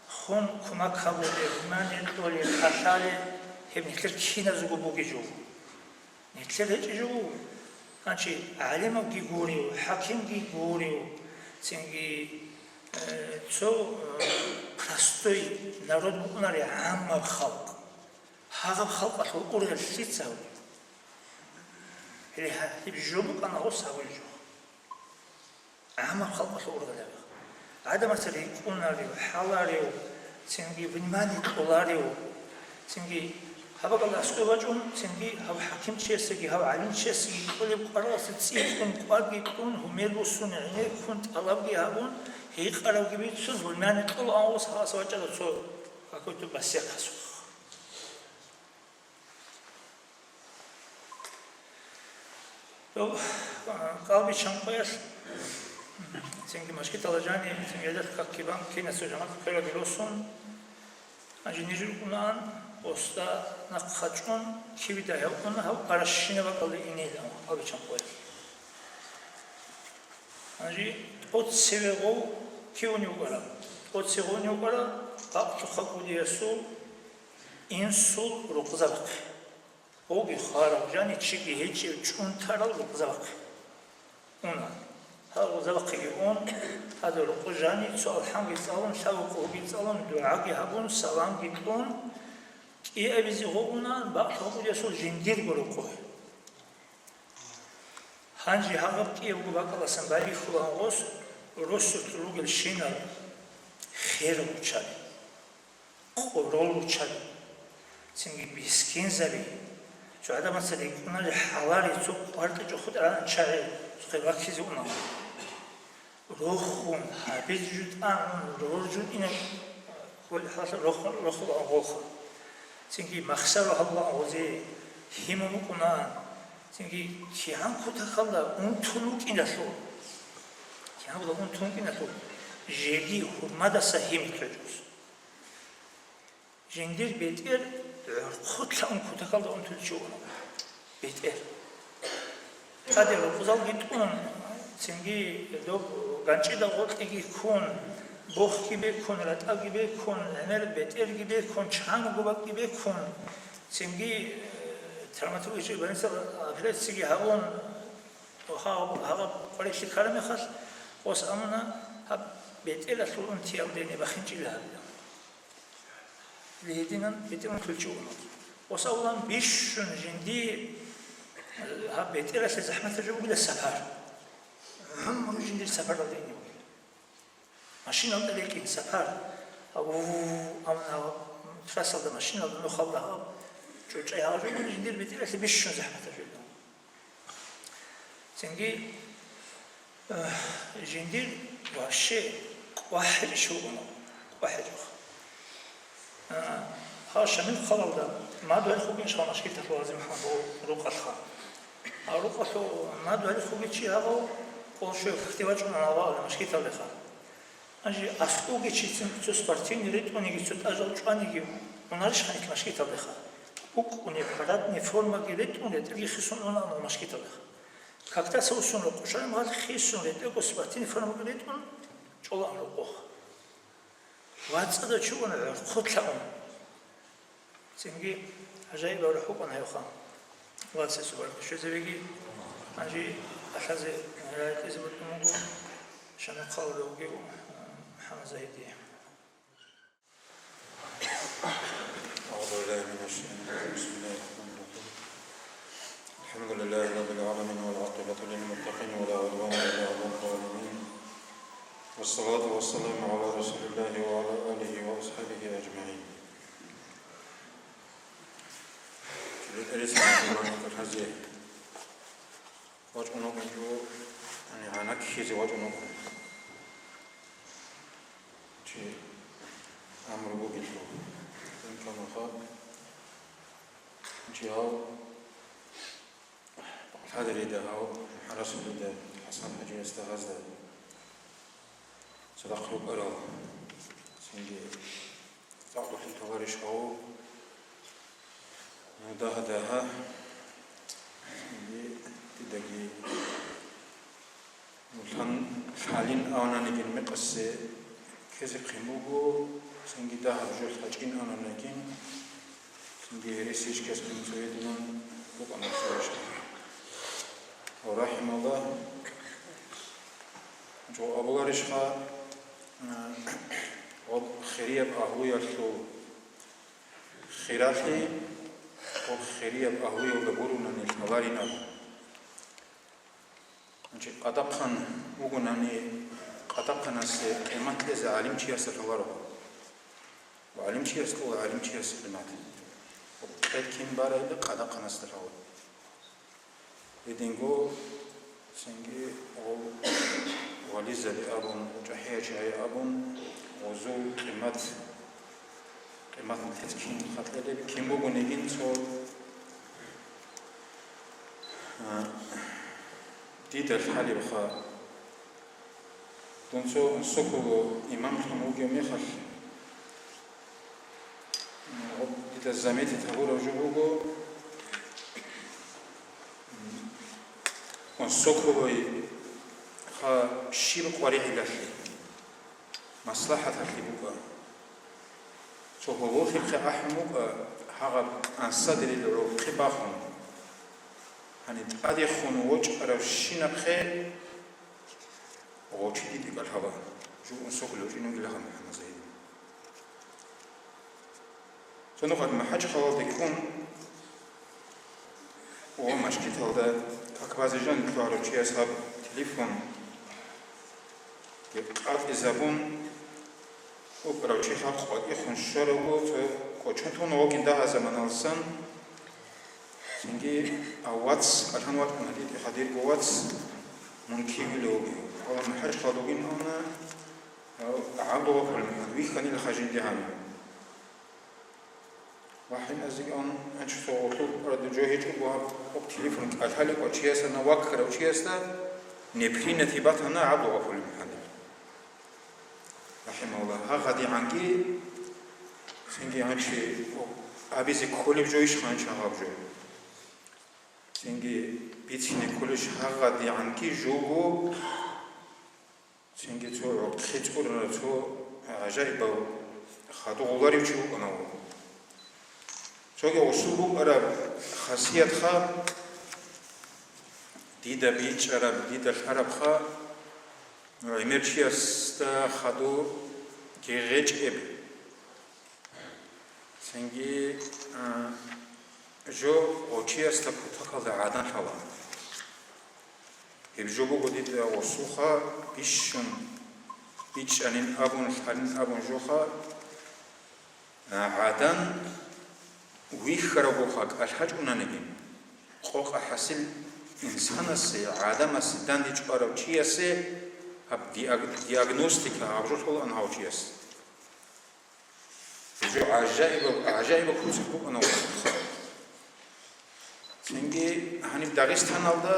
хун кумак гьабулеб, внимание кьолеб, кӀалъалеб, гьеб нилъер киназего бугеб жо. Гьелъел гьечӀеб жо буго. Гьанчи гӀалимабги гурев, хӀакимги гурев, цинги, э, цо, э, простой народ букӀунари, гӀаммаб халкъ. Гьагъаб халкъалъул ургъел лъица гьабулеб? Гьеле гьа-, гьеб жо букӀана гъос гьабулеб жо. ГӀаммаб халкъалъул ургъел гьабеха. ГӀадамаца рикӀкӀунарев, хӀаларев, цинги внимание кьоларев, цинги гьаб бакӀалда аскӀове вачӀун, цинги гьав хӀакимчиясеги, гьав гӀалимчиясеги кьолеб къваралъе цӀикӀкӀун, кӀварги кьун, гьумер босун, гӀенеккун, тӀалабги гьабун, гьикъарабги бицун, внимание кьолаан гъос гьаласа вачӀарав цо какой-то басиякъасухъ. Дов, а, кӀалбиччан къоялъ, цинги машгитала жани, цинги гьелъ как кибан кинасул жамагӀат квераги росун, гьанже ниж рукӀунаан, оста нахъа чӀун, кивида гьев уна, гьав паращинаб бакӀалде инейилан кӀалбиччан къоялъ. Гьанже тӀоцеве гъов кивун вукӀарав? ТӀоцеве гъов вукӀарав бакълъухъа кӀудиясул инсул рукъзабахъе. Гъовги хварав, жани чиги гьечӀев чӀунтарал рукъзабахъе уна. Гьал рукъзабахъеги ун, гьадал рокъо жани цо алхӀамги цӀалун, лъабго къулги цӀалун, дугӀаги гьабун, саламги кьун, кӀиабизе гъов уна бакълъухъа кӀудиясул жиндирго рокъое. Гьанже гьагъаб кӀиябго бакӀаласан байбихьулаан гъос росулъ ругелщинал хер гьучӀаби, къорол гьучӀаби, цинги мискинзаби, цо гӀадамаца рикӀкӀунарел хӀалари, цо къваркьичӀо хутӀаран чагӀи цохъе баккизе уна. Рохун, гьабизе жо тӀагӀун, роржун инаб рохун, рохулаан гъолха. Цинги махсаро гьавулаан гъозе, гьимун букӀунаан, цинги кигӀан кутакалда унтун вукӀиналъул, кигӀан кутакалда унтун вукӀиналъул, жеги гьурмадаса гьимихъе гьечӀос. Жиндир бетӀер гӀорхъулъа ун кутакалда унтулев чи вугони. БетӀер. ТӀаде рукъзалги тӀун, цинги доб ганчӀида гъоркьиги ккун, бохги беккун, ратӀаги беккун, гӀемер бетӀерги беккун, чанго бакӀги беккун, цинги, э, травматологический больницаялда операциги гьабун, гьаб-, гьаб къварилъи ккараб мехалъ, гъос амуна гьаб бетӀералъул унтиялде небахинчӀила гьабила. Гьединан бетӀерун кколев чи вугони. Гъос абулаан бищун жинди, э, гьаб бетӀералъе захӀматаб жо бугила сапар. ГӀумру жиндир сапаралда ине бугила. Машиналда рекӀин сапар. Гьав, гьав, гьав, трассалда машиналда, нухалда гьав, чӀучӀай гьав жо бугила жиндир бетӀералъе бищун захӀматаб жо. Цинги, э, жиндир вообще кӀвахӀел иш вугони, кӀвахӀел жо. Э, гьав Шамил хъалалда мад варихъ вугин иш гьав машгиталъул гьазимхъан рукъалъха. Гьав рукъалъул мад варихъ вугев чи гьав къолшуя хьихьде вачӀун гьаваалда машгиталдеха. Гьанже аскӀовги чицин цо спортивный ретӀуниги, цо тӀажал чӀваниги унарищ гьанилъ машгиталдеха? БукӀуни парадный формаги ретӀун, ретӀелги хисун унаан машгиталдеха. Кактаса усун рокъо, шармгъал хисун, ретӀелго спортивный формаги ретӀун чӀолаан рокъоха. ВацӀцӀадав чи вугони гӀорхъулъа ун. Цинги гӀажаибаб рахӀ букӀана гьев хъан. Вацасул баркь щвезабеги, гьанже кӀалъазе рагӀи кьезе букӀун буго Шамил хъалалда вугев МухӀаммад Загьиди. أعوذ بالله من الشيطان الرجيم. بسم الله الرحمن الرحيم. الحمد لله رب العالمين، والعاقبة للمتقين، ولا عدوان إلا على الظالمين، والصلاة والسلام على رسول الله وعلى آله وأصحابه أجمعين. БетӀерисеб гьанже вачӀун вукӀинчӀо, гьаниб гьанаккизе вачӀун вукӀун. Чи амру бугелъул. Инканаха чи гьав Хадрида гьав ХӀарасулида ХӀасан-хӀажиясда гьазда цадахъ рукӀарал. Цинги цӀакъ духӀин товарищ гьав, ну, дагьа-дагьа, цинги дидаги лъан-, лъалин авнанигин мекъасе ккезе хъин буго, цинги дагьаб жо лъачӀин авнанигин, цинги гьересияб ишкас хъин цо гьединан, Рахималла, жо абуларищха, э, гъоб хирияб агьлуялъул хиралъи, гъоб хирияб агьлуялда гурунани лъаларин абун. Значит, къадахъан вугонани, къадахъанасе къимат кьезе гӀалимчиясда лъаларо. Ва гӀалимчияс кьола гӀалимчиясе къимат. Къед кин барайда къадахъанасда лъала. Гьединго цинги гъол вализаби абун, чӀахӀиял чагӀи абун, гъозул къимат, къимат нилъец кин хатӀалеб, кин бугонигин цо, а, дида лъалебха. Дун цо соколо имамлъун вугев мехалъ, дида заметить гьабураб жо буго, соколой ха щиб къваригӀелалъе, маслахӀаталъе букӀа. Цо гьоболлъихъе ахӀун букӀа гьагъаб ансадерил гӀурхъи бахун, гьаниб тӀадехун вочӀаравщинахъе гъочи диде кӀалъала, жугьун сокулев вугила гьаб МухӀаммад Загьидин. Цо нухалъ МахӀачхъалалде ккун, о, мажгиталда как базе жаниб лъугьарав чияс гьаб телефон къатӀизабун, укӀарав чи къватӀихъун щварав вуго, цо кӀочон тун вугин дагьа заманалсан. Цинги, а, вац, кӀалъан вачӀун гьадин, хадирго вац мун кивила вугев. Ва МахӀачхъалалда вугин гьавна, а, ГӀабдулгъафурил МухӀаммад вихьанила хажинде гьанив. Вахин азикан анчуса гъорлъ рада жо гьечӀого гьаб, гьаб телефон кӀалъалеб ва чиясана ваккарав чиясда непринятый батана ГӀабдулгъафурил МухӀаммадил. Рахималла, гьагъадигӀанги, цинги гьанчи абизе кколеб жойищ гьанчи гьаб жо? Цинги бицине кколищ гьагъадигӀанги жого? Цинги цо гӀурхъи цӀурарав цо гӀажаибав хадув гъоларев чи вукӀана вуго. Цоги гъосул букӀараб хасиятха, дида бичӀчӀараб, дида лъарабха, гӀемер чиясда хадув гьечӀеб. Цинги, а, жо гъочиясда кутакалда гӀадан лъала. Гьеб жо буго дида гъосулха бищун бичӀчӀанин абун, лъалин абун жоха, а, гӀадан вихьараб буха кӀалъачӀунаниги, къокъа хӀасил инсанасе, гӀадамасе, данде чӀварав чиясе гьаб диаг-, диагностика гьаб жо лъолаан гьав чияс. Гьеб жо гӀажаибаб, гӀажаибаб куцалъ букӀана гъосулха. Цинги гьаниб Дагъистаналда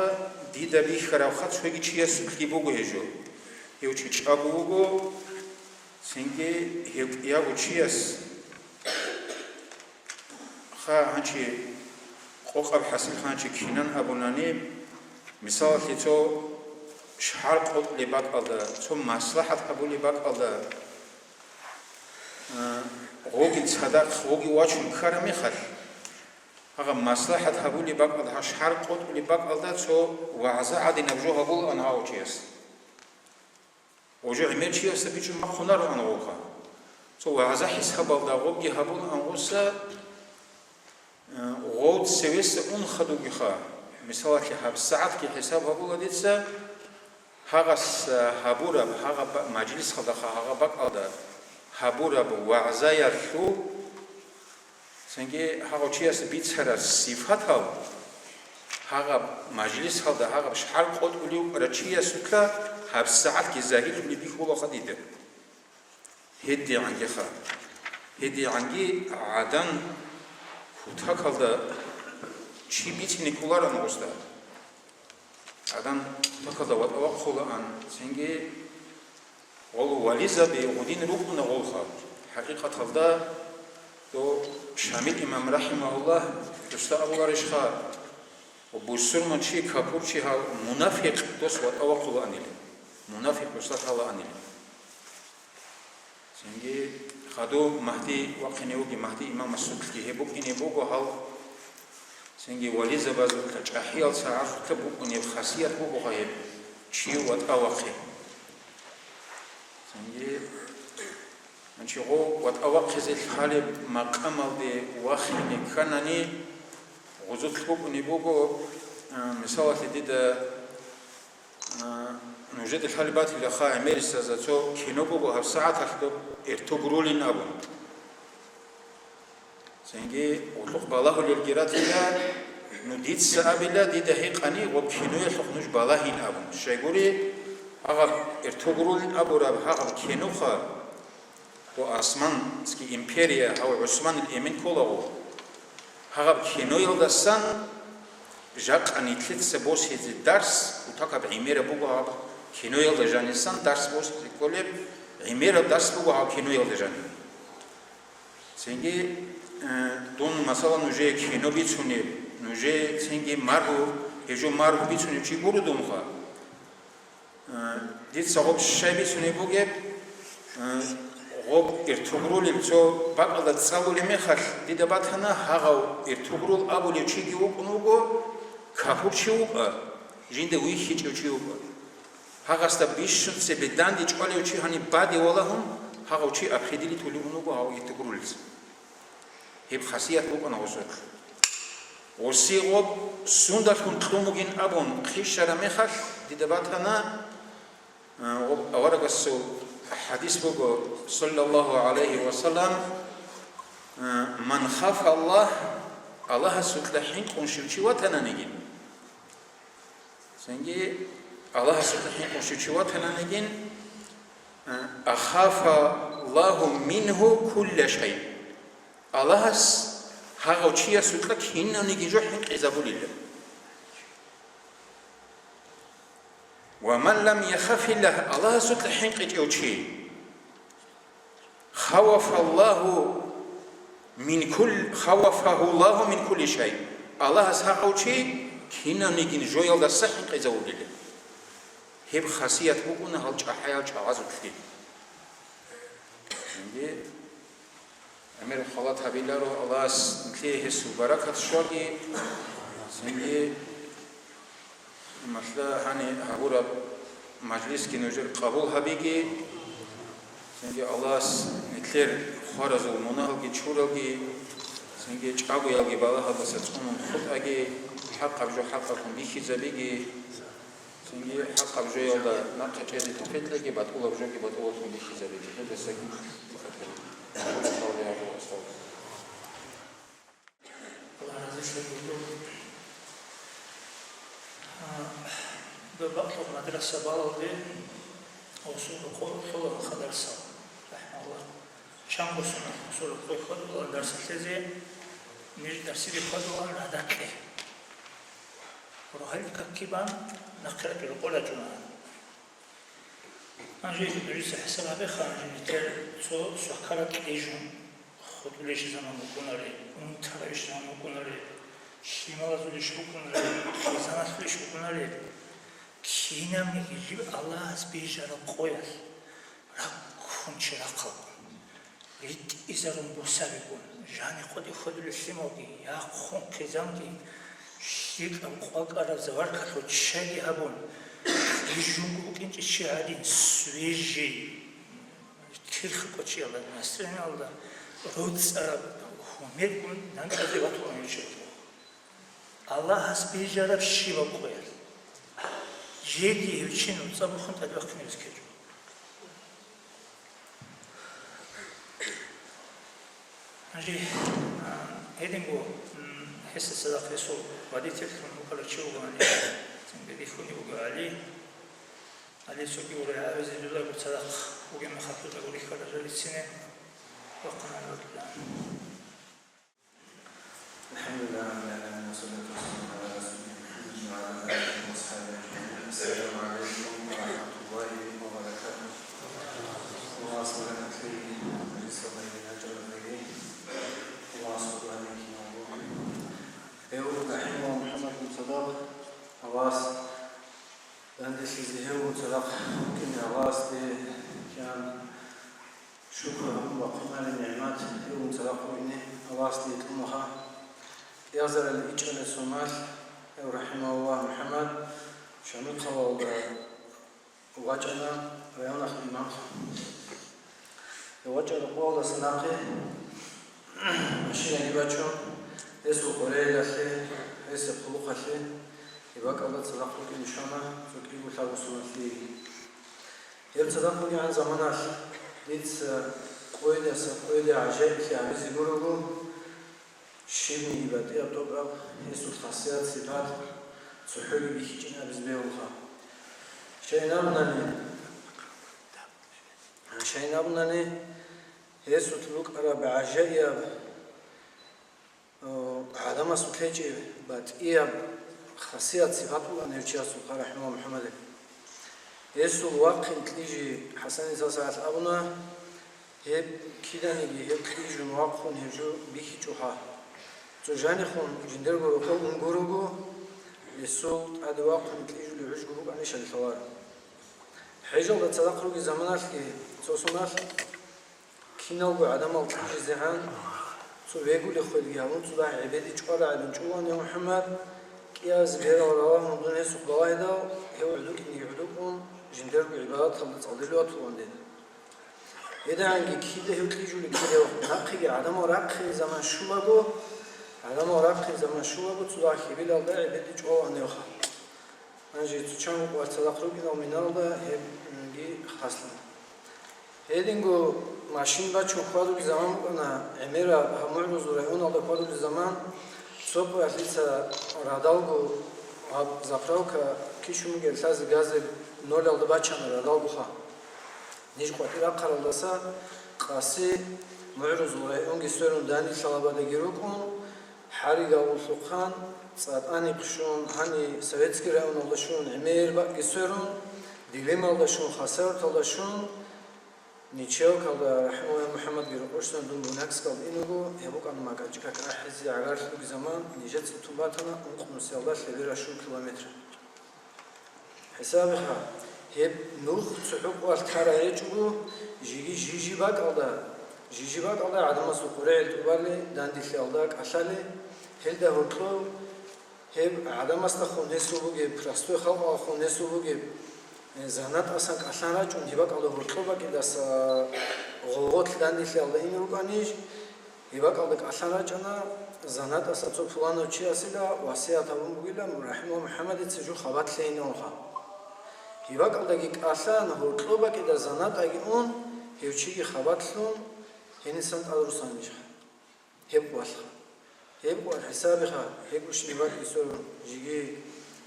дида бихьаравха цоги чиясулъги буго гьеб жо. Гьев чи чӀаго вуго, цинги гьев кӀиябго чияс ха гьанчи къокъаб хӀасил ханчи кинан абунани, мисалалъе, цо шагьар къотӀулеб бакӀалда, цо маслахӀат гьабулеб бакӀалда, а, гъоги цадахъ, гъоги вачун ккараб мехалъ, гьагъаб маслахӀат гьабулеб бакӀалда, гьа шагьар къотӀулеб бакӀалда цо вагӀза гӀадинаб жо гьабулаан гьав чияс. Гъожо гӀемер чиясда бичӀчӀун бахъунароан гъовха. Цо вагӀза хӀисабалда гъобги гьабулаан гъоса, э, гъов цевеса ун хадугиха. Мисалалъе, гьаб сагӀатги хӀисаб гьабула дица, гьагъас, э, гьабураб, гьагъаб ба-, мажлисалдаха гьагъаб бакӀалда гьабураб вагӀзаялъул Цинги гьагъав чияс бицараб сифатал, гьагъаб мажлисалда гьагъаб шагьар къотӀулев вукӀарав чиясулъа гьабсагӀатги загьирлъуни бихьулаха дида. ГьедигӀангиха, гьедигӀанги гӀадан кутакалда чи бицине кколаран гъосда. Адам кутакалда ватӀа вахъулаан, цинги гъол вализаби гъудин рукӀуна гъолха. ХӀакъикъаталда, дов Шамил имам рахӀимагьуллагь, досда абуларищха, бусурман чи, капур чи гьав мунафикъ дос ватӀа вахъулаанили, мунафикъ досда лъалаанили. Цинги хадув Магьди вахъине вугев, Магьди имамасулъги гьеб букӀине буго гьал. Цинги вализабазулъа чӀахӀиял сагӀаталъа букӀунеб хасият бугоха гьеб, чи ватӀа вахъи. Цинги, значит, гъо ватӀа вахъизе лъалеб макъамалде вахине кканани, гъузулъ букӀунеб буго, а, мисалалъе дида, а, нужеда лъалеб батилаха, гӀемерисезда цо кино буго гьаб сагӀаталъ доб, Эртугрулин абун. Цинги гъуллукъ балагьулелги ратила, ну, дица абила, дида гьикъани, гъоб киноялъухъ нуж балагьин абун. Щайгури, гьагъаб Эртугрулин абураб гьагъаб киноха, гъо Османский империя, гьав ГӀусманил эмен кколаго. Гьагъаб киноялдасан жакъа нилъеца босизе дарс, кутакаб гӀемераб буго гьаб киноялда жанисан дарс босизе кколеб, гӀемераб дарс буго гьаб киноялда жаниб. Цинги, э, дун, масала, нужее кино бицунеб, нужее цинги маргьу, гьежо маргьу бицунев чи гуро дунха. Э, дица гъоб щай бицунеб бугеб, э, гъоб Эртугрулил цо бакӀалда цӀалулеб мехалъ, дида батана, гьагъав Эртугрул абулев чиги вукӀун вуго, капурчи вукӀа, жинда вихьичӀев чи вукӀа. Гьагъасда бищун цебе данде чӀвалев чи гьаниб баде валагьун, гьагъав чи апхидили тулигьун вуго гьав Эртугрулица. Гьеб хасият букӀана гъосулъ. Гъоси гъоб сундалъун кьун бугин абун хъищараб мехалъ, дида батана, а, гъоб аварагасул хадис буго, саллаллагьу гӀалайгьи ва саллам, а, «Ман хафа Аллагь», Аллагьасукьа хӀинкъун щив чи ватананигин. Цинги Аллагьасукьа хӀинкъун щив чи ватананигин, а, «Ахафа Аллагьу мингьу кулла шай». Аллагьас гьагъав чиясукьа кинавниги жо хӀинкъизабулила. «Ва ман лам яхафиллагь», Аллагьасукьа хӀинкъичӀев чи, «Хавафаллагьу мин кул-, хавафагьуллагьу мин кулли шай». Аллагьас гьагъав чи кинавнигин жоялдаса хӀинкъизавулила. Гьеб хасият букӀуна гьал чӀахӀиял чагӀазулъги. Цинги гӀемер халат гьабиларо, Аллагьас нилъее гьесул баракат щваги. Цинги Масла гьани гьабураб мажлисги нужер къабул гьабиги, цинги Аллагьас нилъер хваразул мунагьалги чуралги, цинги чӀагоялги балагьалдаса цӀунун хутӀаги, хӀакъаб жо хӀакъалъун бихьизабиги, цинги хӀакъаб жоялда нахъе чӀезе тавфикъ кьеги, батӀулаб жоги батӀулалъун бихьизабиги. Гьелдасаги Аллагь разилъи гьабур. А, доб бакьулъ мадраса балалде гъосул къо-, кьола нуха дарсал, рахӀмаллагь. Чанго сунат гъосул къо хьвадулаан дарсалъезе, ниж дарсиде хьвадулаан радакье. Рогьалил какги бан нахъе ратӀун рукъол рачӀуна. Гьанже нужеца хӀисаб гьабеха, гьанже нилъер цо свакараб кьижун хутӀулищ заман букӀунаре, унтарабищ заман букӀунаре, лъималазулищ букӀунаре, хъизаналъулищ букӀунаре, кинабниги жиб Аллагьас бижараб къоялъ раккун чи рахъалгун. РитӀизарун босаригун, жани къотӀи хьодулел лъималги, яхъун хъизанги, лъикӀаб къвакӀараб заваркалъул ччайги гьабун, бижунго букӀинчӀеб чи гьадин, свежий, кирхи кӀочиялда, настроениялда, роцӀцӀараб гьумергун нанкӀазе ватулаан гьечӀо. Аллагьас бижараб щибаб къоялъ, жеги гьев чи нуцӀа бухун тӀадвахъинеб ккечӀо. Гьанже, а, гьединго, м, гьесда цадахъ гьесул водительлъун вукӀарав чи вуго гьаниб, цинги бихьулеб буго ГӀали. ГӀали цоги урай гьабизе дуда цадахъ бугеб мехалъ дуда рихьарал жо рицине вахъун гьаниб. الحمد لله رب العالمين، والصلاة والسلام على رسوله محمد وعلى آله وأصحابه أجمعين. السلام عليكم ورحمة الله وبركاته. الله سبحانه وتعالى رزق بين أجر غيره. الله سبحانه وتعالى. Эу, рахӀимагьуллагь, МухӀаммад бин Садакъ, Аллагьас данделъизе гьев цадахъ вукӀине Аллагьасде кигӀан шукру гьабун бахъунареб нигӀмат гьев цадахъ вукӀине Аллагьасде кьунаха. Язарал ичӀана Сомал, гьев, рахӀимагьуллагь, МухӀаммад Шамихъалалда вачӀана, районалъ имамлъун. Гьев вачӀараб къоялдаса нахъе машинаги бачун, гьесул къорейилалъе, гьесул хъулухъалъе, гьеб бакӀалда цадахъ рукӀине щвана цо кӀиго лъабго соналъ. Гьеб цадахъ бугебгӀан заманалъ дица къойдаса къойде гӀажаиблъи гьабизе гурого, щибниги батӀияб тӀокӀаб гьесул хасият-сипат цохӀоги бихьичӀин абизе бегьулха. Щайин абунани, щайин абунани, гьесулъ букӀараб гӀажаияб, о, гӀадамасул лъечӀеб батӀияб хасият-сипат буган гьев чиясулха, рахӀимагьу МухӀаммадил. Гьесул вахъин кьижи ХӀасан гьесда сагӀат абуна, гьеб киданиги гьеб кьижун вахъун гьев жо бихьичӀо гьа. Цо жанихун жиндирго рокъов ун гурого, гьесул тӀаде вахъун кьижулев гӀужго букӀанищали лъаларо. ХӀежалда цадахъ ругел заманалъги цо соналъ киналго гӀадамал кьижизегӀан цо вегулеб хвелги гьабун, цо дагь гӀебеде чӀварагӀелин чӀулан, я МухӀаммад, кӀиазе берал ралагьун дун гьесухъ балагьидал, гьев гӀодокӀинеги гӀодокӀун, жиндирго гӀибадаталда цӀалдилев ватулан дин. ГьедигӀанги кида гьев кьижулеб, кида гьев нахъеги гӀадамал рахъине заман щулаго, гӀадамал рахъине заман щулаго, цо дагь хьибилалда гӀебеде чӀвалаан гьевха. Гьанже цо чанго къварцадахъ рукӀинал миналда гьебги хаслъана. Гьединго машин бачун хьвадулеб заман букӀана, гӀемераб гьаб МугӀрузул районалда хьвадулеб заман, цо къоялъ дица радалго гьаб заправка кичун бугеб лъазе газе нолалда бачана радалгоха. Ниж къватӀир ахъаралдаса къаси МугӀрузул районги сверун, Данде лъалабадаги рукӀун, ХӀаригавуллъухъан, ЦӀатӀанихъ щун, гьаниб Советский районалда щун, гӀемер бакӀги сверун, Делималда щун, Хасавюрталда щун, Нечаевкалда, рахӀимагьуллагь, МухӀаммадги рокъовщинаб дун Буйнакскалда иного, гьеб букӀана маканчӀи как гӀахӀизе гӀагарлъи бугеб заман, нижеца тун батана ункънусиялда лъебераб щуго километр. ХӀисабиха, гьеб нух цохӀо къоялъ тарай гьечӀого, жеги жижи бакӀалда, жижи бакӀалда гӀадамасул къоригӀел тӀубали, Данде лъалалда кӀалъали, гьелда гьоркьоб гьеб гӀадамасдехун гьесул бугеб, простой халкъалдехун гьесул бугеб, э, занатӀасан кӀалъан рачӀун, гьеб бакӀалда гьоркьоб бакӀидаса гъолгъолъ Данде лъалалда ине рукӀанищ, гьеб бакӀалда кӀалъан рачӀана, занатӀаса цо пуланав чиясила васият гьабун бугила, рахӀимагьуллагь, МухӀаммадица жо хабалъ лъейин абунха. Гьеб бакӀалдаги кӀалъан, гьоркьоб бакӀида занатӀаги ун, гьев чиги хабалъ лъун, гьенисан тӀадрусан нижха. Гьеб къоялъха. Гьеб къоялъ хӀисабиха, гьеб гущин бакӀги сверун, жеги,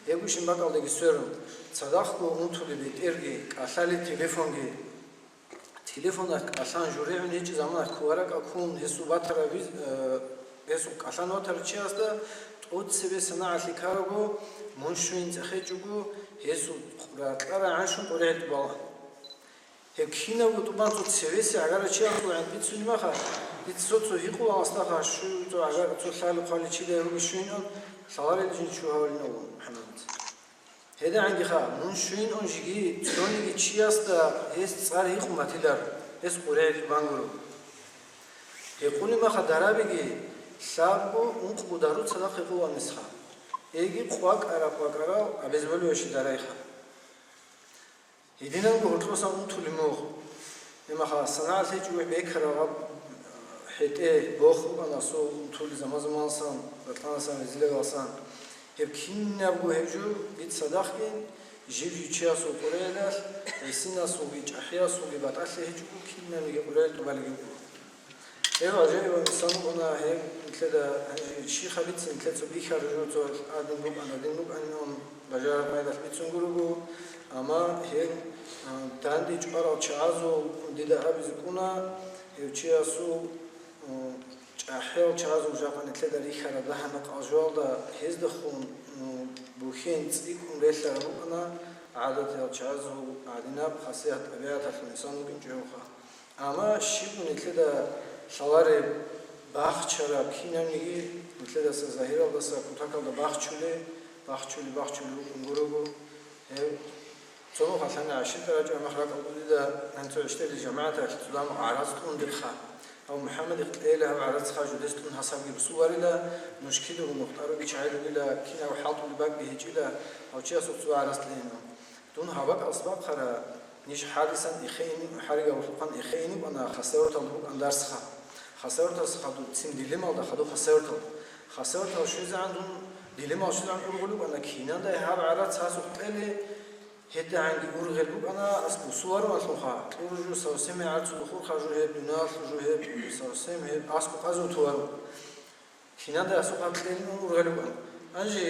гьеб гущин бакӀалдаги сверун, цадахъго унтулеб бетӀерги, кӀалъалеб телефонги, телефоналъ кӀалъан журегӀун гьечӀеб заманалъ ккун, варакӀа ккун, гьесул батарав виз-, э, гьесул кӀалъан ватарав чиясда тӀоцебе санагӀалъи ккарабго, мун щвейин цӀехечӀого, гьесул ракьа рагӀанщун къоригӀел тӀубала. Гьеб кинабго тӀубан цо цевеса гӀагарав чиясул гӀан бицунеб мехалъ, дица цо-цо гьикъула гьасдаха, щу цо гӀагар-, цо лъали-хъвали чидай ругищ щвейин ун, лъаларел жин чу гьавулин абун МухӀаммадица. ГьедигӀангиха, мун щвейин ун жеги цониги чиясда гьес цӀар гьикъун батилар, гьес къоригӀел тӀубан гуро. Гьекъунеб мехалъ дарабиги лъабго-ункъго дару цадахъ гьекъолаанищха. Эги къвакӀара-къвакӀарал обезболивающий дарайха. Гьединанго гьоркьосан унтулеб мугъ. Гьеб мехалъ санагӀалъ гьечӀого бекараб гьаб хӀетӀе бохун букӀана асул унтулел заман-заманалсан, ратӀлъанасан, резилагалсан. Гьеб кинабго гьеб жо дица цадахъги, жиб-жиб чиясул къоригӀелалъ, гӀисинасулги чӀахӀиясулги батӀалъи гьечӀого кинабниги къоригӀел тӀубалиги буго. Гьев гӀажаиб инсан вукӀана, гьев нилъеда гьанже щиб гьабицин, нилъеца бихьараб жо цо гӀадин букӀана, гьадин букӀанин ун бажараб къайдалъ бицун гурого, амма гьев, а, Данде чӀварал чагӀазул дида абизе кӀуна, гьев чиясул, м, чӀахӀиял чагӀазул жакъа нилъеда рихьараб дагьаб-мекъал жоялда гьездехун, м, бухьен цӀикӀкӀун релълъараб букӀана, гӀадатиял чагӀазул гӀадинаб хасият-тӀабигӀаталъул инсан вукӀинчӀевха. Амма щиб нилъеда лъалареб бахчараб кинабниги, нилъедаса загьиралдаса кутакалда бахчулеб, бахчулеб, бахчулеб букӀун гурого, гьев цо нухалъ гьанна гӀащирда рачӀараб мехалъ ракӀалда дида гьанцӀ гӀиштӀелил жамагӀаталъ цо дагьаб гӀарац кьун дирха. Гьав МухӀаммадихъ кьела гьаб гӀарац хажу дес тун гьасабги русуларила, нуж кидаго мухтӀаруги чагӀи ругила, кинаб хӀалтӀулеб бакӀги гьечӀила, гьав чиясухъ цо гӀарац лъеян. Дун гьаб бакӀалъ бахъара, ниж хӀарисан эхеин, хӀаригавлъухъан эхеин букӀана, хасаваталда букӀан дарсха. Хасаваталса хадур, цин дилемалда хадур хасаваталда. Хасаватал щвезегӀан дун, дилемал щвезегӀан ургъулев букӀана, киналдай гьаб гӀарац гьасухъ кьеле, гьедигӀанги ургъел букӀана, ас бусуларуанлъунха, кьуружу, савсеме гӀарцу духурха жу гьеб, дуниялалъул жу гьеб, савсем гьеб, аскӀу къазу тувару. Кинада асухъа кьелин ургъел рукӀан. Гьанже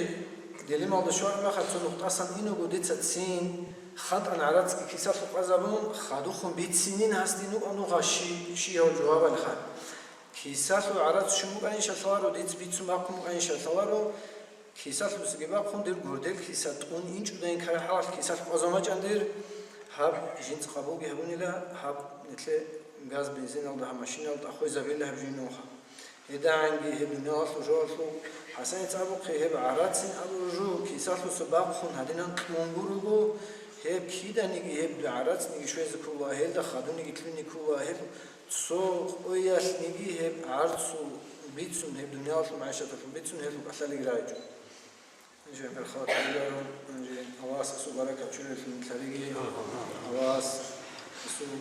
дилемалда щвараб мехалъ цо нухтасан иного дица цин хантӀан гӀарацги кисалъухъ къазабун, хадухъун бицинин гьасде нукъа нугъа щи, щияв жавабалиха. Кисалъул гӀарац щун букӀанищалъаларо, диц бицун бахъун букӀанищалъаларо, кисалъусаги бахъун дир гурдел киса тӀун инчӀудайин карахӀалалъ кисалъ къвазамачӀан дир, гьаб жинц къабулги гьабунила, гьаб нилъе газ бензиналда гьаб машиналда хвезабила гьаб жинуха. ГьедагӀанги гьеб дуниялалъул жоялъул ХӀасаница абухъе гьеб гӀарацин абуру жу, кисалъуса бахъун гьадинан кьун гуруго, гьеб киданиги гьеб гӀарацниги щвезе ккола, гьелда хадуниги лъуни ккола, гьеб цо къоялъниги гьеб гӀарцул бицун, гьеб дуниялалъул магӀишаталъул бицун гьелъул кӀалъалиги рагӀичӀо. Жамгьар халатабиларо, Аллагьас асул баракат чуреллъун лъариги, Аллагьас асул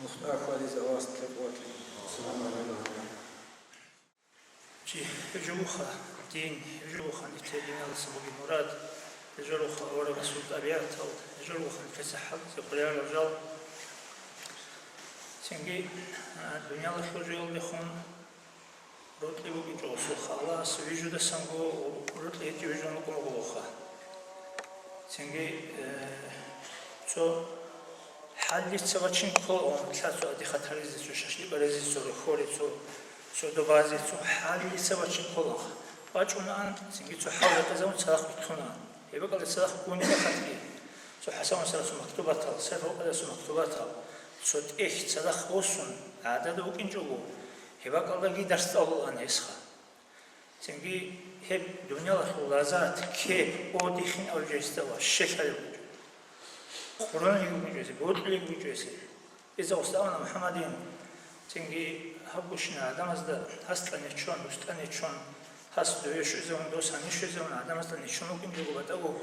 мухтӀа хьвадизе, Аллагьас нилъер къуват лъеги. Ассаламу гӀалайкум. Чи, гьеб жо буха дин, гьеб жо буха нилъер диналдаса бугеб мурад, гьеб жо буха аварагасул тӀабигӀатал, гьеб жо буха нилъеца хӀалтӀизе къваригӀараб жал. Цинги, а, дуниялалъул жоялдехун рокьи букӀинчӀо гъосулха, Аллагьас вижудасанго рокьи гьечӀеб вижун рукӀун руго гъоха. Цинги, э, цо хӀаллица вачин ккола, лъа цо адихъ гьатаризе, цо шашликъ гьаризе, цо рохьоре, цо, цо добазе, цо хӀаллица вачин ккола. ВачӀунаан, цинги цо хӀал рекъезабун цадахъ витӀунаан. Гьеб бакӀалда цадахъ гуни мехалъги, цо ХӀасан-, ХӀасанасул мактубатал, Сайфул-Къадирасул мактубатал, цо тӀехь цадахъ босун, гӀадада вукӀинчӀого, гьеб бакӀалдаги дарс тӀалулаан гьесха. Цинги гьеб дуниялалъул лаззат, кеп, отдыхин абулеб жо гьесда ва щелъараб бугеб. Къуранги бугеб жо гьесие, бокьулеб бугеб жо гьесие. Иза устаана МухӀаммадин, цинги гьаб гущин гӀадамазда гьасда нечон, досда нечон, гьас дове щвезавун, дос гьанив щвезавун, гӀадамазда нечон вукӀинчӀого батӀаго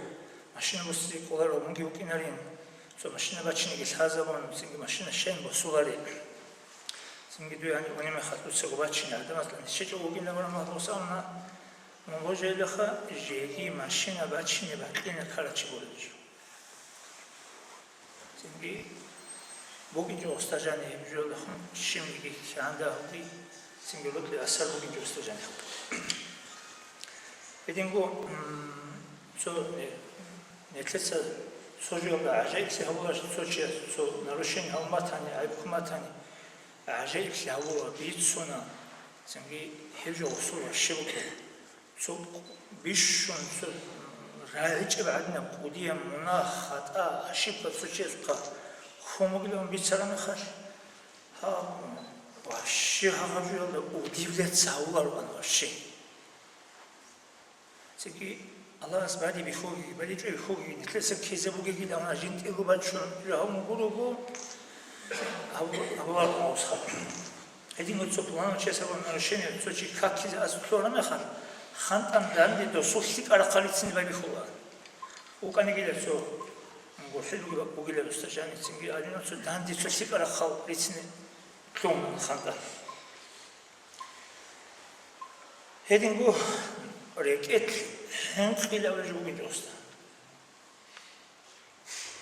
машина босизе кӀоларо, мунги вукӀинарин, цо машина бачинеги лъазабун, цинги машина щайин босулари. Цинги дуе гьанив унеб мехалъ дуцаго бачине гӀадамазда нечечӀого вукӀинабураб мехалъ, устаана, мун божайилаха, жеги машина бачине бакьине ккарачи гурищ. Цинги букӀинчӀо устаржани гьеб жоялдехун щибниги кигӀан дагьабги, цинги рокьи асар бугинчӀо устаржани. Гьединго, м, цо, э, нилъеца цо жоялда гӀажаиблъи гьабула, цо чияс цо нарушение гьабун батани, гӀайиб ккун батани, гӀажаиблъи гьабула, бицуна, цинги гьеб жо гъосул ващи букӀана. Цо бищун, цо рагӀичӀеб гӀадинаб кӀудияб мунагь, хатӀа, ошибка цо чиясухъа хьун бугилан бицараб мехалъ, гьаб, вообще гьаб жоялда удивляться гьавулароан вообще. Цинги Аллагьас бадиб бихьуги, бадиб чӀвай бихьуги, нилъеца ккезе бугегилан жинтӀего бачун жо гьабун гурого, гьаб-, гьабулароан гъосха. Гьединго цо планав чияс гьабураб нарушение, цо чи какизе аскӀоб лъугьараб мехалъ, хантӀан данде досул лъикӀаб рахъал рицине байбихьула. ВукӀанигила цо гурхӀел бугеб-, бугила досда жаницинги гьаринав цо данде цо лъикӀаб рахъал рицине лъугьуна хантӀан. Гьединго рекӀелъ хӀинкъи абулеб жо бугин досда.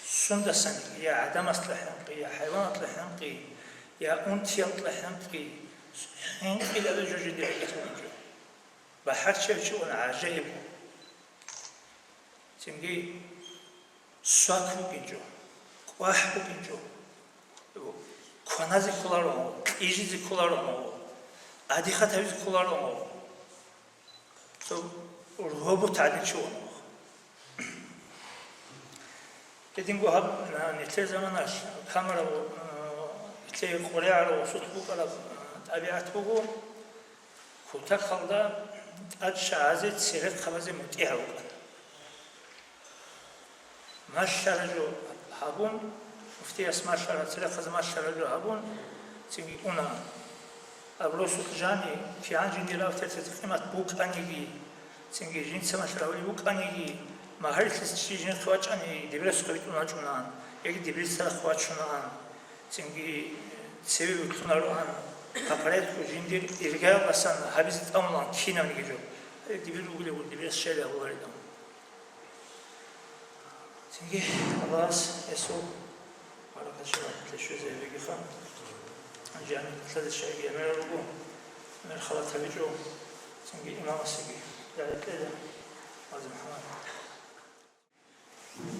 Сундасан, я гӀадамасда хӀинкъи, я хӀайваналда хӀинкъи, я унтиялда хӀинкъи, хӀинкъи абулеб жо жиндир рекӀелъ бугин жо. БахӀарчияв чи вугин гӀажаиб. Цинги свак букӀинчӀо, къвахӀ букӀинчӀо, кваназе кколаро, кьижизе кколаро, адихъат гьабизе кколаро. Цо робот гӀадин чи вугин. Гьединго гьаб, а, нилъер заманалъ камерал, а, нилъее къваригӀараб ва сут букӀараб, а, тӀабигӀат буго, кутакалда тӀад чагӀазе, церехъабазе мутӀигӀав вукӀана. Малъараб жо гьабун, муфтияс малъараб, церехъазе малъараб жо гьабун, Цинги уна. Абросулъ жани, кигӀан жиндир авторитет къимат букӀаниги, цинги жинца малъарав букӀаниги, магьарилъизе чи жинца вачӀани, дибирас хъвитӀун вачӀунаан, яги дибирас рахъ вачунаан, цинги цеве вутлъунароан, гьаб порядку жиндир иргаялдасан гьабизе тӀамулаан кинавниги жо. Гьеб дибир ругелев гури, дибирас щайилан гьабуларилан. Цинги Аллагьас гьесул баракат шагьадат лъе щвезе гьабегиха. Жаниб лъазе щайги гӀемерал руго, гӀемер халат гьабичӀо, цинги имамасеги рагӀи кьела. Гъази МухӀаммад.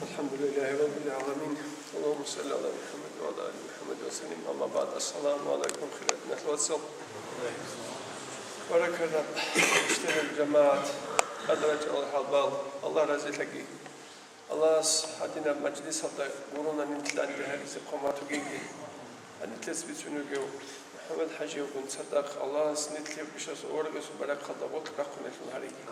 الحمد لله رب العالمين. اللهم صل على محمد وعلى آل محمد وسلم. أما بعد. السلام عليكم, хириял диналъул вацал. Баракалла, иштенал жамагӀат, къадрачӀал гьалбал, Аллагь разилъаги. Аллагьас гьадинаб мажлисалда гурони нилъ данде гьаризе хъван батугеги, гьанилъец бицун вугев МухӀаммад ХӀажиевгун цадахъ Аллагьас нилъ гьеб ишас оврагасул баракалда гъоркь рахъунелъул гьариги.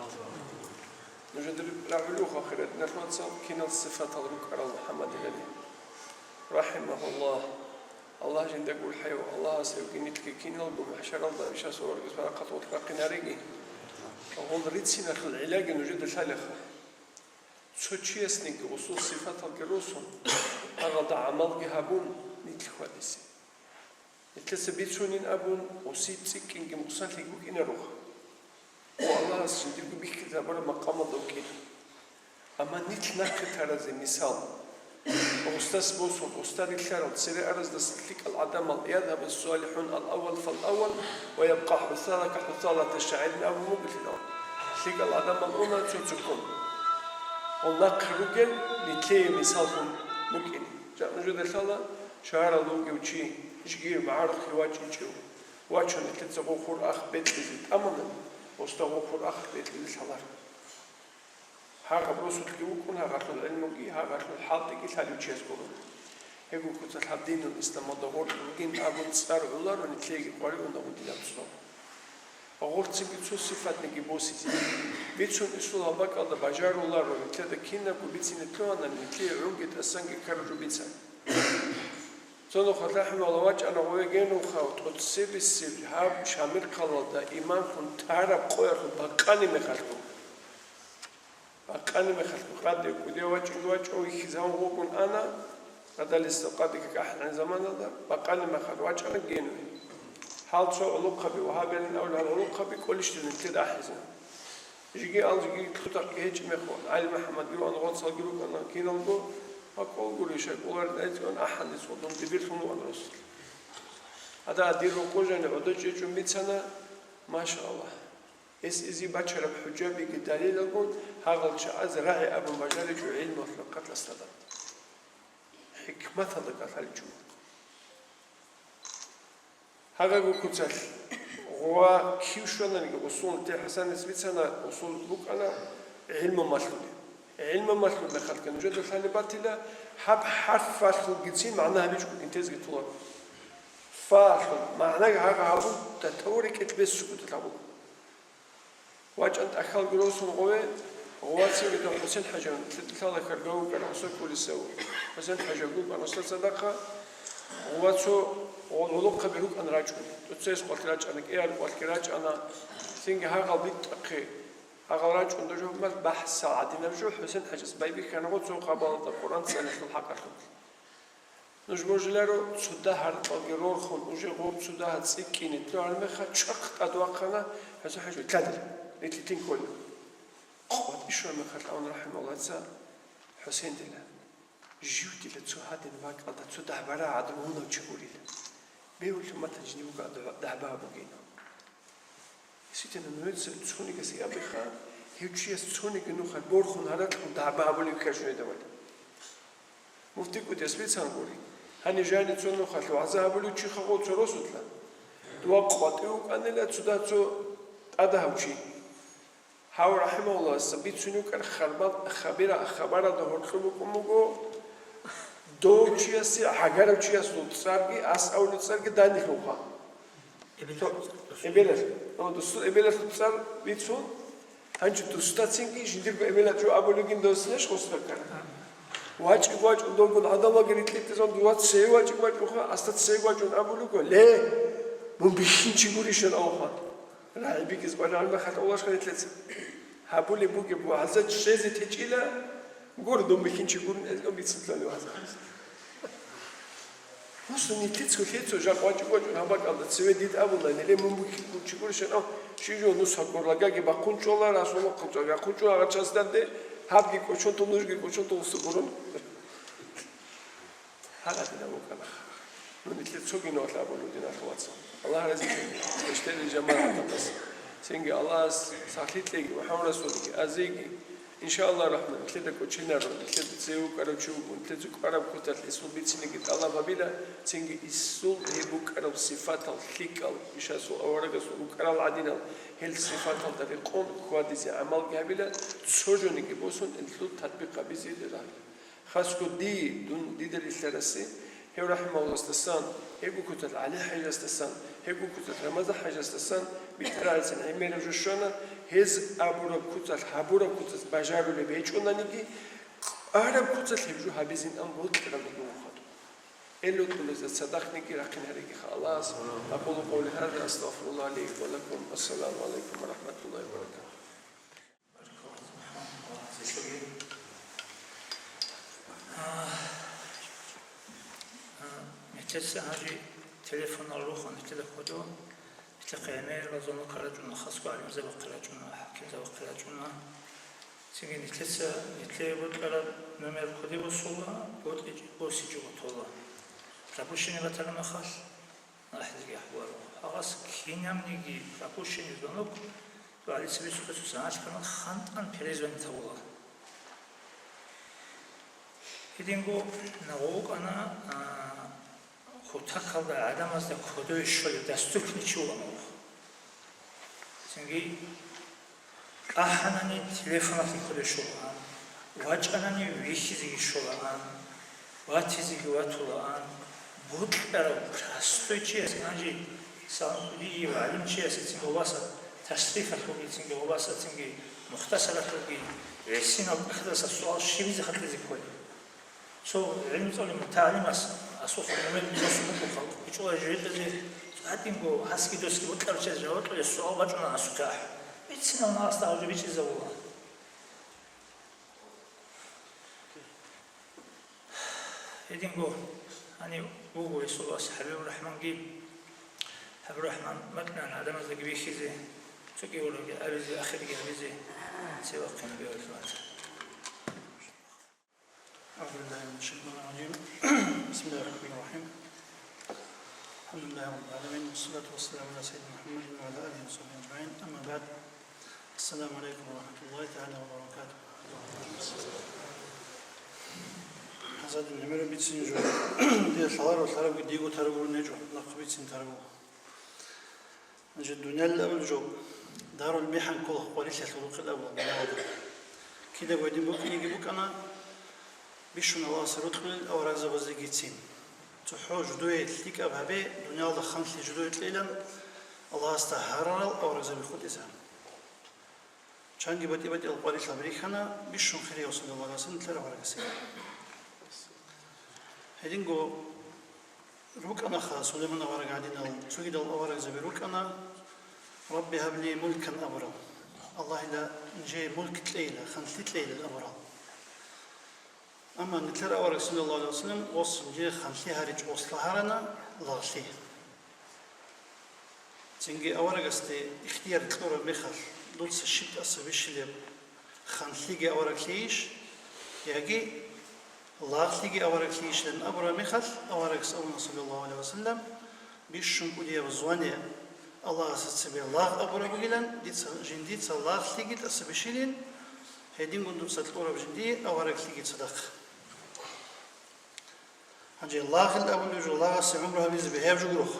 Нужеда рагӀулев хириял диналъул вацал кинал сифатал рукӀарал МухӀаммадилани, рахӀимагьуллагь. Аллагь жинда гурхӀев, Аллагьас гьевги нилъги киналго махӀшаралда ишас оврагасул баракалда гъоркь рахъин гьариги. Гъол рицциналъул гӀиллаги нужеда лъалаха. Цо чиясниги гъусул сифаталги росун, гьагъалда гӀамалги гьабун, нилъ хьвадизе. Нилъеца бицунин абун, гъусие цӀикӀкӀинги мукъсанлъиги букӀинароха. О, Аллагьас жиндирго бихьизабураб макъамалда вукӀина. Амма нилъ нахъе таразе мисал. Устас босун, уста рилълъарал цере араздаса лъикӀал гӀадамал, يذهب الصالحون الأول فالأول ويبقى الحثالة كالحثالة, шагӀирни абун бугелъидал. ЛъикӀал гӀадамал уна цо-цоккун. Гьел нахъе ругел нилъее мисаллъун букӀин. Жакъ нужеда лъала, шагьаралда вугев чи жгир магӀарухъе вачӀинчӀев вачун, нилъеца гъо хур ах бекьизе тӀамунани, уста гъо хур ах бекьизе лъаларо. Гьагъаб росулъги вукӀун, гьагъалъул гӀилмуги, гьагъалъул хӀалтӀиги лъалев чияс гуро. Гьеб куцалъ гьаб динул исламалда гъоркь бугин абун цӀар гӀоларо нилъееги къваригӀун абун дида цо. Гъорцинги цо сифатниги босизе. Бицун исул гьаб бакӀалда бажаруларо, нилъеда кинабго бицине лъугьанани, нилъее гӀунги тӀасанги ккараб жо бицан. Цо нухалъ рахӀмугьуллагь вачӀана гъове генухъав, тӀоцебесеб гьаб Шамил хъалалда имамлъун тараб къоялъул бакъани мехалъго. Бакъани мехалъго къаде кӀудияв вачӀун вачӀун вихьизавун вугун ана, радалисаб къаде какахӀлъан заманалда, бакъани мехалъ вачӀана генуе. Гьал цо гӀолохъаби, вагьабиялин абулеб гьал гӀолохъаби кӀолищ дир нилъеда ахӀизе. Жиги ал жиги лъутахъги гьечӀеб мехалъ, ГӀали МухӀаммадги ван, гъоцалги рукӀана киналго, бакӀал гурищ, кӀоларин айцӀун ахӀан дицун дун дибирлъун ван росулъ. Гьадагьа дир рокъо жани гӀодо чӀечӀун бицана, машааллагь. Гьес изи бачараб хӀужабиги далилалгун гьагъал чагӀаз рагӀи абун бажаричӀо гӀилмуялъул къатлъасдада. ХӀикматалда кӀалъаличӀо. Гьагъаго куцалъ гъова кив щвананиги, усулун те ХӀасанец бицана, усул букӀана гӀилму малъулеб. ГӀилму малъулеб мехалъ нужеда лъалеб батила, гьаб хӀарфалъулгицин магӀна гьабичӀого кинтезги толаро. Фалъул магӀнаги гьагъа гьабун, татавурикӀел бесугутал гьабуго. ВачӀан тӀахьалги росун гъове, гъовацинги дун ХӀусен-хӀажан, лъикӀлъала хьаргав вукӀана Гьусен Кулисев. ХӀусен-хӀажа вукӀана устар цадахъа. Гъова цо гъол гӀолохъаби рукӀана рачӀун. ТӀоцебесеб къвалъ рачӀана, кӀиабилеб къвалъги рачӀана. Цинги гьагъал битӀахъе. Гьагъал рачӀун дажу гьабмал бахӀсал гӀадинаб жо ХӀусен-хӀажас байбихьана гъо цо хабалда Къуръан цӀалулъул хӀакъалъулъ. Нуж божиларо, цо дагь гьаркьалги рорхун, уже гъоб цо дагь цӀикӀкӀине лъугьараб мехалъ чӀахъ тӀадвахъана, ХӀусен-хӀажа, ладил, рилълъин ккола. КъватӀи щвараб мехалъ абуна рахӀимагьуллагьица ХӀусендила: «Жив дила цо гьадин бакӀалда цо дагь барагӀи гӀадамал гьунав чи гурила. Бегьулев батани жиндир буго дагь багьа бугин». Ситана нужеца цонигас абиха, гьев чияс цониги нухалъ борхун гьаракьун дагь багьа бугеб ккарщунайда вали. Муфти кӀудияс бицан гури. Гьанив жани цо нухалъ вагӀза гьабулев чи хагъо цо росулъа. Дова къватӀив вукӀанила цо дагь цо тӀадагьав чи. Гьав рахӀимагьуллагьица бицун вукӀар харбал-, хабира-, хабаралда гьоркьоб букӀун буго, дов чиясе гӀагарав чиясул цӀарги, ас авулев цӀарги данделъулха. Эбелалъ. Эбелалъ. О, дусул эбелалъул цӀар бицун, гьанже дустацинги жиндирго эбелалъ жо абулебгин досинаш гъосда ккана. ВачӀи-вачӀун довгун гӀадамалги рикьитӀизан дова цее вачӀи-вачӀунха, аста цее вачӀун абулего: «Ле, мун бихьинчи гурищан авха». РагӀи бикӀиз балагьанмахалъ авлашха ритлъеца. Гьабулеб бугеб ва гьазда чӀезе течӀила, гур, дун бихьинчи гурин, гьезго бицинлъани ваза. Просто нилъецо лъецо жакъ вачӀи-вачӀун гьаб бакӀалда цеве дид абуна: «Ниле мун бухьи гурчи гурищан, ав, чи жо нус гьаб гурлагаги бахъун чӀола, расул махъун чӀола, бахъун чӀола гьагъа част данде, гьабги кӀочон тун, нужги кӀочон тун, гьуса гурун». Гьагъадина вукӀана. Ну, нилъер цоги нугӀлъи абун ругин, ахӀвацал. Аллагь разилъе, эштери жамагӀаталдаса. Цинги Аллагьас сахлъи кьеги, МухӀаммад Расулиги, азиги, иншааллагь рахман, нилъеда кӀоченаро, нилъеда цеве вукӀарав чи вуго, нилъеца кӀвараб куталъ исул бициниги тӀалаб гьабила, цинги исул гьеб букӀараб сифатал, лъикӀал, ишасул аварагасул рукӀарал гӀадинал, гьел сифаталда рекъон хьвадизе гӀамалги гьабила, цо жониги босун, гьелъул татбикъ гьабизе рагьила. Хасго дие, дун дида рилълъарасе, гьев рахӀимагьулласдасан, гьеб куталъ ГӀали-хӀажасдасан, гьеб куталъ Рамазан-хӀажасдасан битӀарабцин гӀемераб жо щвана, гьез абураб куталъ, гьабураб куталъ бажарулеб гьечӀонаниги, кӀвараб куталъ гьеб жо гьабизин ан бокьараб буго хадуб. Гьел рокьулезда цадахъниги рахъин гьариги халас. أقول قولي هذا، أستغفر الله لي ولكم. السلام عليكم ورحمة الله وبركاته. Нилъеца гьанже телефонал рухун нилъеда кодо, нилъехъе гӀемерал звонок рачӀуна, хасго гӀалимзабахъе рачӀуна, хӀакимзабахъе рачӀуна. Цинги нилъеца, нилъее бокьараб номер кодеб босула, бокьичӀеб босичӀого тола. Пропущенный батараб махалъ, ахӀизги ахӀваро. Гьагъас кинабниги пропущенный звонок, гьалиса бицухъе цо саналъ хантӀан перезвонить гьавула. Гьединго нагъу вукӀана, а, кутакалда гӀадамазда кодове щолеб, доступный чи вугӀун вуго. Цинги АхӀанани телефоналъе кодей щолаан, вачӀанани вихьизеги щолаан, ватизеги ватулаан, бокьарав простой чияс, гьанже Салам Кудиев гӀалимчиясецинги гьобаса, ташрифалъулгицинги гьобасацинги, мухтасаралъулги, гӀисинал тӀахьдаса суал щибизе хатӀизе кколеб. Цо гӀилму цӀалулев мутагӀалимас асухъ гьумер босун букӀун халкъ бичӀчӀулареб жо гьечӀезе, гьадинго гьасги досги бокьарав чияс жаваб кьолеб суал бачӀуна асухъе ахӀун. Бицинав нагъасда гьаб жо бичӀчӀизабула. Гьединго гьанив вуго гьесул вас ХӀабибурахӀман. ХӀабибурахӀман бакӀнана гӀадамаздаги бихьизе, цоги гьоркьоги абизе, ахирги гьабизе, цевехъин бегьулеб бата. أعوذ بالله من الشيطان الرجيم. بسم الله الرحمن الرحيم. الحمد لله رب العالمين، والصلاة والسلام على سيدنا محمد وعلى آله وصحبه أجمعين. أما بعد. السلام عليكم ورحمة الله تعالى وبركاته. ХӀасадин гӀемераб бицин жо. Дие лъаларо, лъарабги диего тараб гурони гьечӀо, нахъ бицин тараб буго. Значит, дуниялил абулеб жо, дарул михӀан ккола къварилъиялъул рукъил абула дуниялалда. Кидаго гьедин букӀинеги букӀана, бищун Аллагьасе рокьулел аварагзабазегицин. ЦохӀо жидее лъикӀаб гьабе, дуниялда ханлъи жидее кьейилан Аллагьасда гьарарал аварагзаби хутӀизаб. Чанги батӀи-батӀиял къварилъал рихьана, бищун хирияв саллаллагьу гӀалайгьи ва саллам нилъер аварагасе. Гьединго рукӀанаха Сулайман авараг гӀадинал, цогидал аварагзаби рукӀана, «Рабби гьабли мулкан» абурал. Аллагьила, нижее мулк кьейила, ханлъи кьейила абурал. Амма нилъер авараг, саллаллагьу гӀалайгьи ва саллам, гъос жиндие ханлъи гьаричӀого слагьарана лагълъи. Цинги аварагасде ихтияр кьураб мехалъ, дуца щиб тӀаса бищилеб, ханлъиги авараглъийищ, яги лагълъиги авараглъийищилан абураб мехалъ, аварагас абуна, саллаллагьу гӀалайгьи ва саллам, бищун кӀудияб звание Аллагьасда цебе лагъ абураб бугилан, дица, жиндица лагълъиги тӀаса бищилин, гьедингун дуца кьураб жиндие авараглъиги цадахъ. Гьанже лагъил абулеб жо, лагъасе гӀумру гьабизе бегьяб жо гурохъ.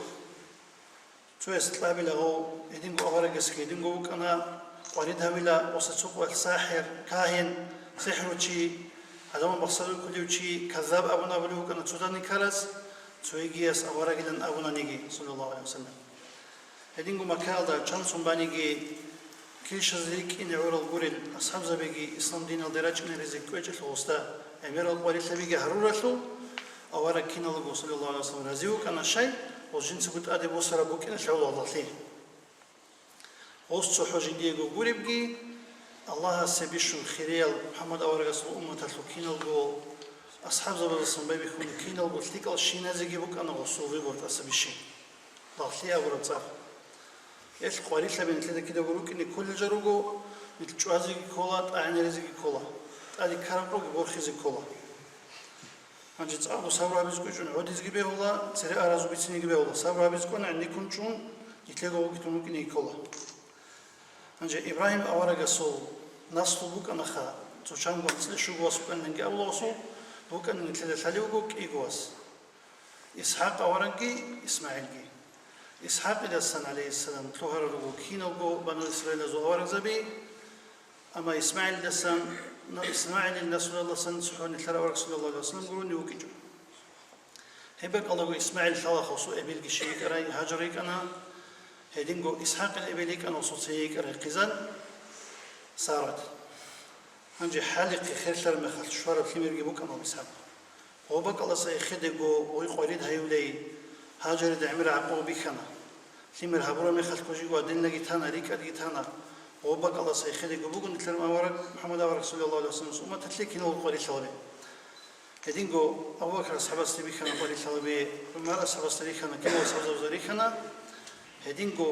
Цояс кьабила гъов, гьединго аварагасги гьединго вукӀана, къварид гьавила, оса цо къоялъ сахӀир, кагьин, сихӀручи, гӀадамал бахсарулев чи, каззаб абун абулев вукӀана цо даникарас, цо йигияс аварагилан абунаниги, саллаллагьу гӀалайгьи ва саллам. Гьединго Маккаялда чанцун баниги, килщазе рикӀкӀине гӀурал гурел асхӀабзабиги ислам диналде рачӀинаризе кӀвечӀелъул гъусда, ГӀемерал къварилъабиги гьаруралъул авараг киналго, саллаллагьу гӀалайгьи вассалам, рази вукӀана, щай, гъос жинцаго тӀаде босараб букӀиналъ гьавула гьалдалъи. Гъос цохӀо жиндиего гуребги, Аллагьасе бищун хириял МухӀаммад аварагасул умматалъул киналго, асхӀабзабаздасан байбихьун киналго лъикӀал щиназеги букӀана гъосул выбор тӀаса бищин. Лагълъи абураб цӀар. Гьелъ къварилъаби нилъеда кидаго рукӀине кколел жо руго, нилъ чӀвазеги ккола, тӀагӀинаризеги ккола, тӀаде ккараб къоги борхизе ккола. Гьанже цӀакъго сабру гьабизе кӀвечӀун гӀодизеги бегьула, цере аразу бициниги бегьула, сабру гьабизе кӀвана гӀиндеккун чӀун, нилъего гъуги тун рукӀинеги ккола. Гьанже Ибрагьим аварагасул наслу букӀанаха, цо чанго анцӀила щуго вас букӀаниланги абула гъосул, букӀана нилъеда лъалев вуго кӀиго вас. ИсхӀакъ аварагги ИсмагӀилги. ИсхӀакъидасан, гӀалайгьиссалам, лъугьарал руго киналго бану Исраилазул аварагзаби, амма ИсмагӀилдасан, ИсмагӀилил наслуялдасан цохӀо нилъер авараг саллаллагьу гӀалайгьи вассалам гурони вукӀинчӀо. Гьеб бакӀалдаго ИсмагӀил лъала гъосул эбелги щив йикӀарай, Гьажар йикӀана, гьединго ИсхӀакъил эбел йикӀана гъосул цее йикӀарай хъизан, Сарат. Гьанже хӀалихъе херлъараб мехалъ щвараб лъимерги букӀана гьаб ИсхӀакъ. Гъоб бакӀалдаса эхедего гъой къварид гьаюлей, Гьажарида гӀемер гӀакъуба бихьана. Лъимер гьабураб мехалъ кожиго гьадинаги тана, рикӀкӀадги тана. Гъоб бакӀалдаса эхедего буго нилъер авараг МухӀаммад авараг саллаллагьу гӀалайгьи вассалам умматалъе киналго къварилъалаби. Гьединго Абу Бакр асхӀабасде бихьана къварилъалаби, ГӀумар асхӀабасде рихьана, кинал асхӀабзабазда рихьана, гьединго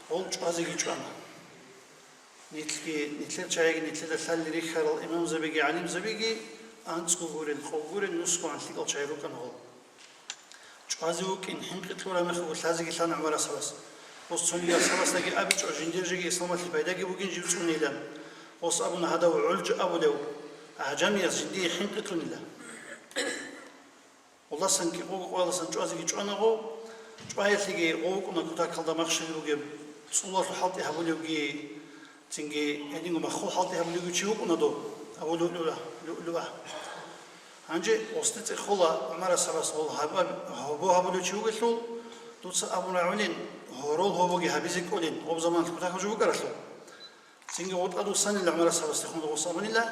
гъол чӀвазеги чӀвана. Нилъги, нилъер чагӀиги, нилъеда лъалел рихьарал имамзабиги гӀалимзабиги анцӀго гурел, къо гурел нусгогӀан лъикӀал чагӀи рукӀана гъол. ЧӀвазе вукӀин хӀинкъи кьураб мехалъ лъазеги лъана ГӀумар асхӀабас. Гъос цониги асхӀабасдаги абичӀо, жиндир жеги исламалъе пайдаги бугин жив цӀуне илан. Гъос абуна гьадав гӀулж абулев гӀажамияс жиндие хӀинкъи кьунила. Гъолдасан кӀикъого къоялдасан чӀвазеги чӀвана гъов, чӀваялъеги гъов вукӀуна кутакалда махщел бугеб, цӀулалъул хӀалтӀи гьабулевги, цинги гьединго маххул хӀалтӀи гьабулевги чи вукӀуна дов, Абу Луълуа, Луълуа. Гьанже гъосде цӀехола ГӀумар асхӀабас гъол гьаб-, гьобо гьабулев чи вугелъул, дуца абун рагӀулин, гьорол гьобоги гьабизе кӀолин, гъоб заманалъ кутакаб жо букӀаралъул. Цинги гъотӀа дусанила ГӀумар асхӀабасдехун гъос абунила,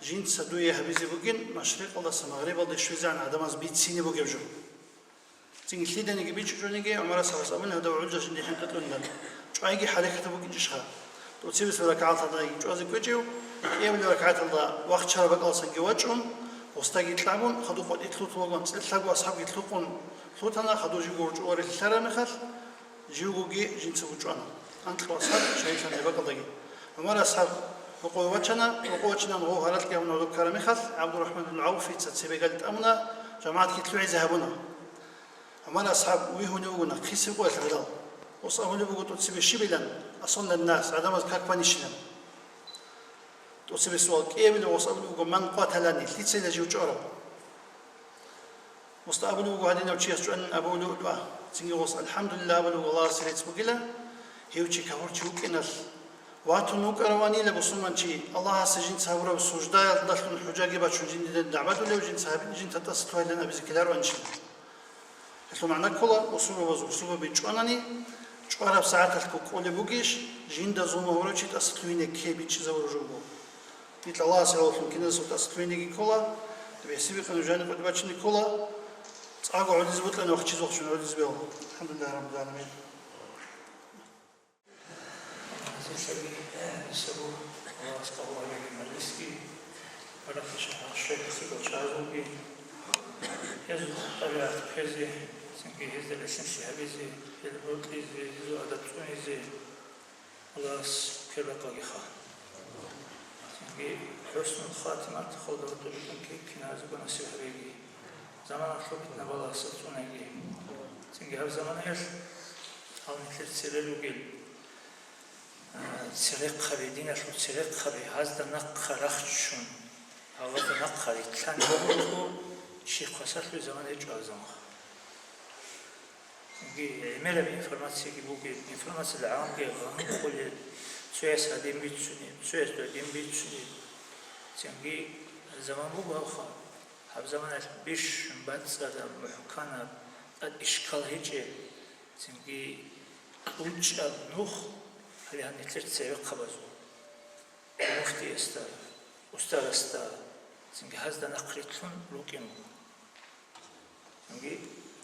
жинца дуе гьабизе бугин машрикъалдаса магърибалде щвезегӀан гӀадамаз бицине бугеб жо. Цинги лъиданиги бичӀчӀониги ГӀумар асхӀабас абуна гьадав гӀулжа жинде хӀинкъи кьунилан. ЧӀвайги хӀаракатаб букӀинчӀищха? ТӀоцебесеб ракагӀаталдаги чӀвазе кӀвечӀев, кӀиабилеб ракагӀаталда вахчараб бакӀалдасанги вачӀун, гъосдаги кьабун, хадуб къватӀиб лъутулаго анцӀила лъабго асхӀабги лъукъун лъутана, хадуб живго гъоркьоб варилъи лъараб мехалъ, живгоги жинцаго чӀвана. Анкьго асхӀаб шагьидлъана гьеб бакӀалдаги. ГӀумар асхӀаб рокъове вачана, рокъов вачинан гъов гьаракьги гьабун гьоркьоб ккараб мехалъ, ГӀабдурахӀман ибн ГӀавфица цебе гал тӀамуна, жамагӀатги лъугӀизе гьабуна. ГӀумар асхӀаб вигьунев вугони хисеб къоялъ гӀадал. Гъос абулеб буго тӀоцебе щибилан, асуллан нас, гӀадамаз как банищилан. ТӀоцебе суал кӀиабилеб гъос абулеб буго, «Ман къаталани», лъицайила жив чӀварав? Гъосда абулеб буго гьадинав чияс чӀванин Абу Луълуа. Цинги гъос, «АлхӀамдулиллагь», абулеб буго, Аллагьасе рецц бугила, гьев чи кафурчи вукӀиналъ. Ватун вукӀараванила бусурманчи, Аллагьасе жинца гьабураб суждаялдалъун хӀужаги бачун жиндида дагӀбадулев, жинца гьаб-, жинца тӀаса лъугьайилан абизе ккелароанищила. Гьелъул магӀна ккола, бусурбабаз бусурбаби чӀванани, чӀвараб сагӀаталъго кӀолеб бугищ, жинда зулму гьабурав чи тӀаса лъугьине ккей бичӀчӀизабураб жо буго. Дила Аллагьасе гӀололъун киназасул тӀаса лъугьинеги ккола, гьесиб бихъана жаниб къватӀиб бачинеги ккола, цӀакъго гӀодизе бокьани вахчизе вахчун гӀодизе бегьула. АлхӀамдулиллагьи раббил гӀаламин. Гьанже цоги, э, гьесаго Аллагьас къабул гьабеги мажлисги, баракат шайхасул чӀаголъи, гьезул тӀабигӀат ккезе, цинги гьезда релълъинлъи гьабизе, гьел бокьизе, гьезул адаб цӀунизе Аллагьас квербакъагиха. Цинги хӀуснуль хатимат, хадуб тӀубитӀун кин-, киназего насиб гьабеги. Заманалъул питна-балагьасда цӀунаги. Цинги гьаб заманаялъ гьал нилъер цере ругел, а, церехъаби, диналъул церехъаби, гьазда нахъа рахчун, гьазда нахъа рилълъан гьабурабго, щихъ васалъуе замана гьечӀо гьаб заманаха. Цинги гӀемераб информацияги бугеб, информациялъ гӀаламги гъанкъулел, цояс гьадин бицунеб, цояс додин бицунеб. Цинги заман буго гьабха. Гьаб заманалъ бищун бацӀцӀадаб, мухӀканаб, тӀад ишкал гьечӀеб, цинги кьучӀаб нух гьале гьаниб нилъер цевехъабазул, муфтиясда, устарасда, Цинги гьазда нахърилълъун рукӀин буго. Цинги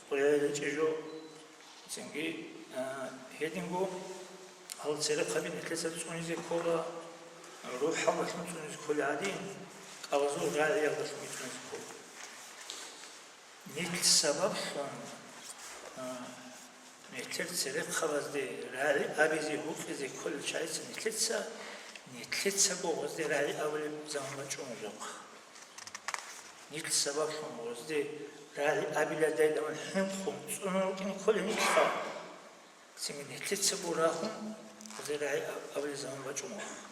къоялъ речӀеб жо, цинги, а, гьединго гьал церехъаби нилъеца цӀунизе ккола, рухӀалдалъун цӀунизе кколеб гӀадин, кӀалазул рагӀиялдалъунги цӀунизе ккола. Нилъ сабаблъун, а, нилъер церехъабазде рагӀи абизе гьукъизе кколел чагӀица нилъеца, нилъецаго гъозде рагӀи абулеб заман бачӀун вугевха. Нилъ сабаблъун гъозде рагӀи абиладайилан хӀинкъун цӀунун рукӀине кколел нилъха. Цинги нилъецаго рагьун, гъозде рагӀи абулеб заман бачӀун вугевха.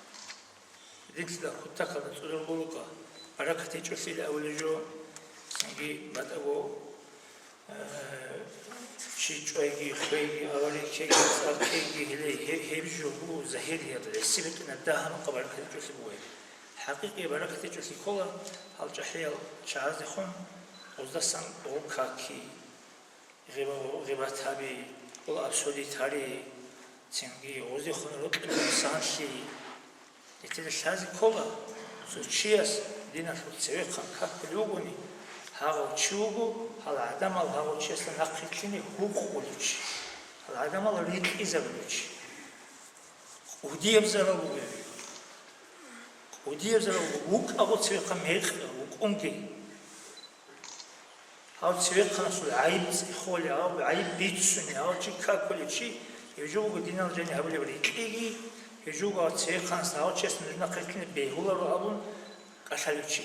Динлъидал кутакалда цӀодор гурони, баракат гьечӀолъи абулеб жо, цинги батӀаго, э, чи чӀвайги, хвейги, авария ккейги, цӀар ккейги, гьеле гье-, гьеб жо буго загьирияб, гӀиси бетӀунаб дагьаб мехалъ баракат гьечӀолъи бугеб. ХӀакъикъи баракат гьечӀолъи ккола, гьал чӀахӀиял чагӀаздехун гъоздасан гъоб каки, гъиба-, гъибат гьаби, гъол абсолит гьари, цинги гъоздехун рокьи нукъсанлъи. Гьединлъазе ккола, цо чияс диналъул цевехъан какулев вугони, гьагъав чи вуго, гьал гӀадамал гьагъав чиясда нахърилълъине гьукъулев чи, гьал гӀадамал рикьизабулев чи. КӀудияб зарал буго гьеб. КӀудияб зарал буго, вукӀа гъов цевехъан мекъи, вукӀунги. Гьав цевехъанасул гӀайиб цӀехолев, гьав гӀайиб бицунев, гьав чи какулев чи, гьев жо вуго динал жаниб гьабулеб рикьиги, гьев жо вуго гьав цевехъанас гьав чиясда нуж нахърилълъине бегьуларо абун кӀалъалев чи.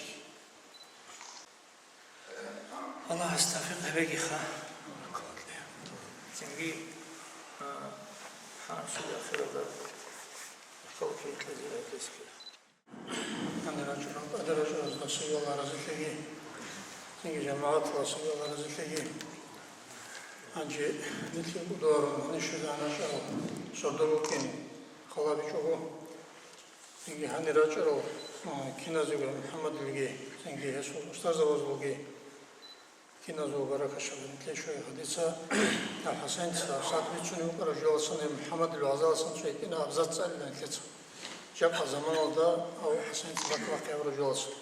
Аллагьас тавфикъ гьабегиха. Цинги, а, хӀанасул ахиралда калкин кьезе гьабизе ккела. Гьанир рачӀарал, тӀаде рачӀаразда Аллагьас разилъеги, цинги жамагӀаталдаса Аллагьас разилъеги. Гьанже нилъер кӀудуярун ниж щвезегӀан рачӀарал сордо букӀин хал гьабичӀого, цинги гьанир рачӀарал, а, киназего МухӀаммадилги, цинги гьесул устарзабазулги, киназул баракат щвалеб нилъее щвей хадица, гьав ХӀасаница гьаб сагӀат бицунеб букӀараб жоялдасан, гьев МухӀаммадил вагӀзаялдасан цо гьитӀинаб абзац цӀалила нилъеца. Жакъа заманалда гьав ХӀасаница бакӀ-бакъи гьабураб жоялдасан.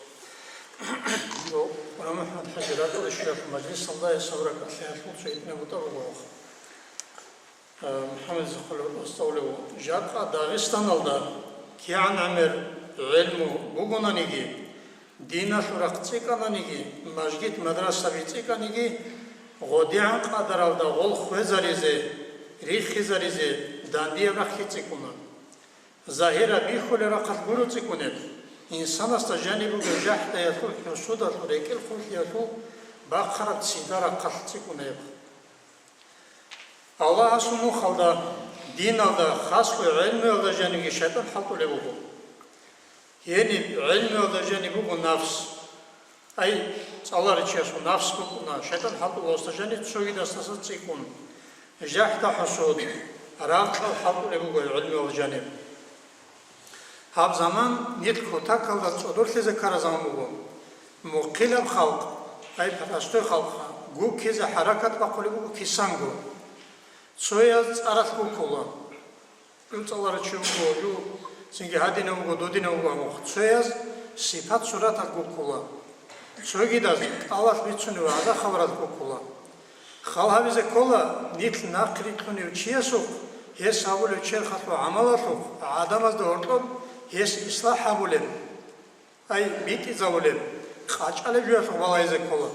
Дов Къура МухӀаммад-хӀажи ракӀалде щвеялъул мажлисалда гьесаб ракӀалъ лъеялъул цо гьитӀинаб бутӀа буго гьаб. Э, МухӀаммад Захъулев устав вуго. Жакъа Дагъистаналда кигӀан гӀемер гӀелму бугонаниги, диналъул рахъ цӀикӀкӀананиги, мажгит-мадрасаби цӀикӀкӀаниги, гъодигӀан къадаралда гъол хвезаризе, риххизаризе дандияб рахъги цӀикӀкӀуна. Загьираб бихьулеб рахъалъ гуро цӀикӀкӀунеб, инсанасда жаниб бугеб жахӀдаялъул, хӀусудалъул, рекӀел хъублъиялъул бахъараб цида рахъалъ цӀикӀкӀуна гьеб. Аллагьасул нухалда, диналда, хаслу гӀелмуялда жаниги шайтӀан хӀалтӀулеб буго. Гьениб гӀелмуялда жаниб буго нафс. Ай, цӀаларичиясул нафс букӀуна, шайтӀан хӀалтӀуласда жаниб цогидасдаса цӀикӀкӀун. ЖахӀда-хӀусуд, рагъ-кьал хӀалтӀулеб буго гьеб гӀелмуялда жаниб. Гьаб заман нилъ кутакалда цӀодорлъизе ккараб заман буго. Мухъилаб халкъ, ай простой халкъ, гуккизе хӀаракат бахъулеб буго кисанго. Цояз цӀаралъ гуккула. Жив цӀаларав чи вуго, жив цинги гьадинав вуго, додинав вуго абун. Цояз сипат-сураталъ гуккула. Цогидаз кӀалалъ бицунеб вагӀза-хабаралъ гуккула. Хал гьабизе ккола, нилъ нахърилълъунев чиясухъ, гьес гьабулеб черхалъул гӀамалалъухъ, гӀадамазда гьоркьоб гьес ислахӀ гьабулеб, ай, битӀизабулеб, къачӀалеб жоялъухъ балагьизе ккола.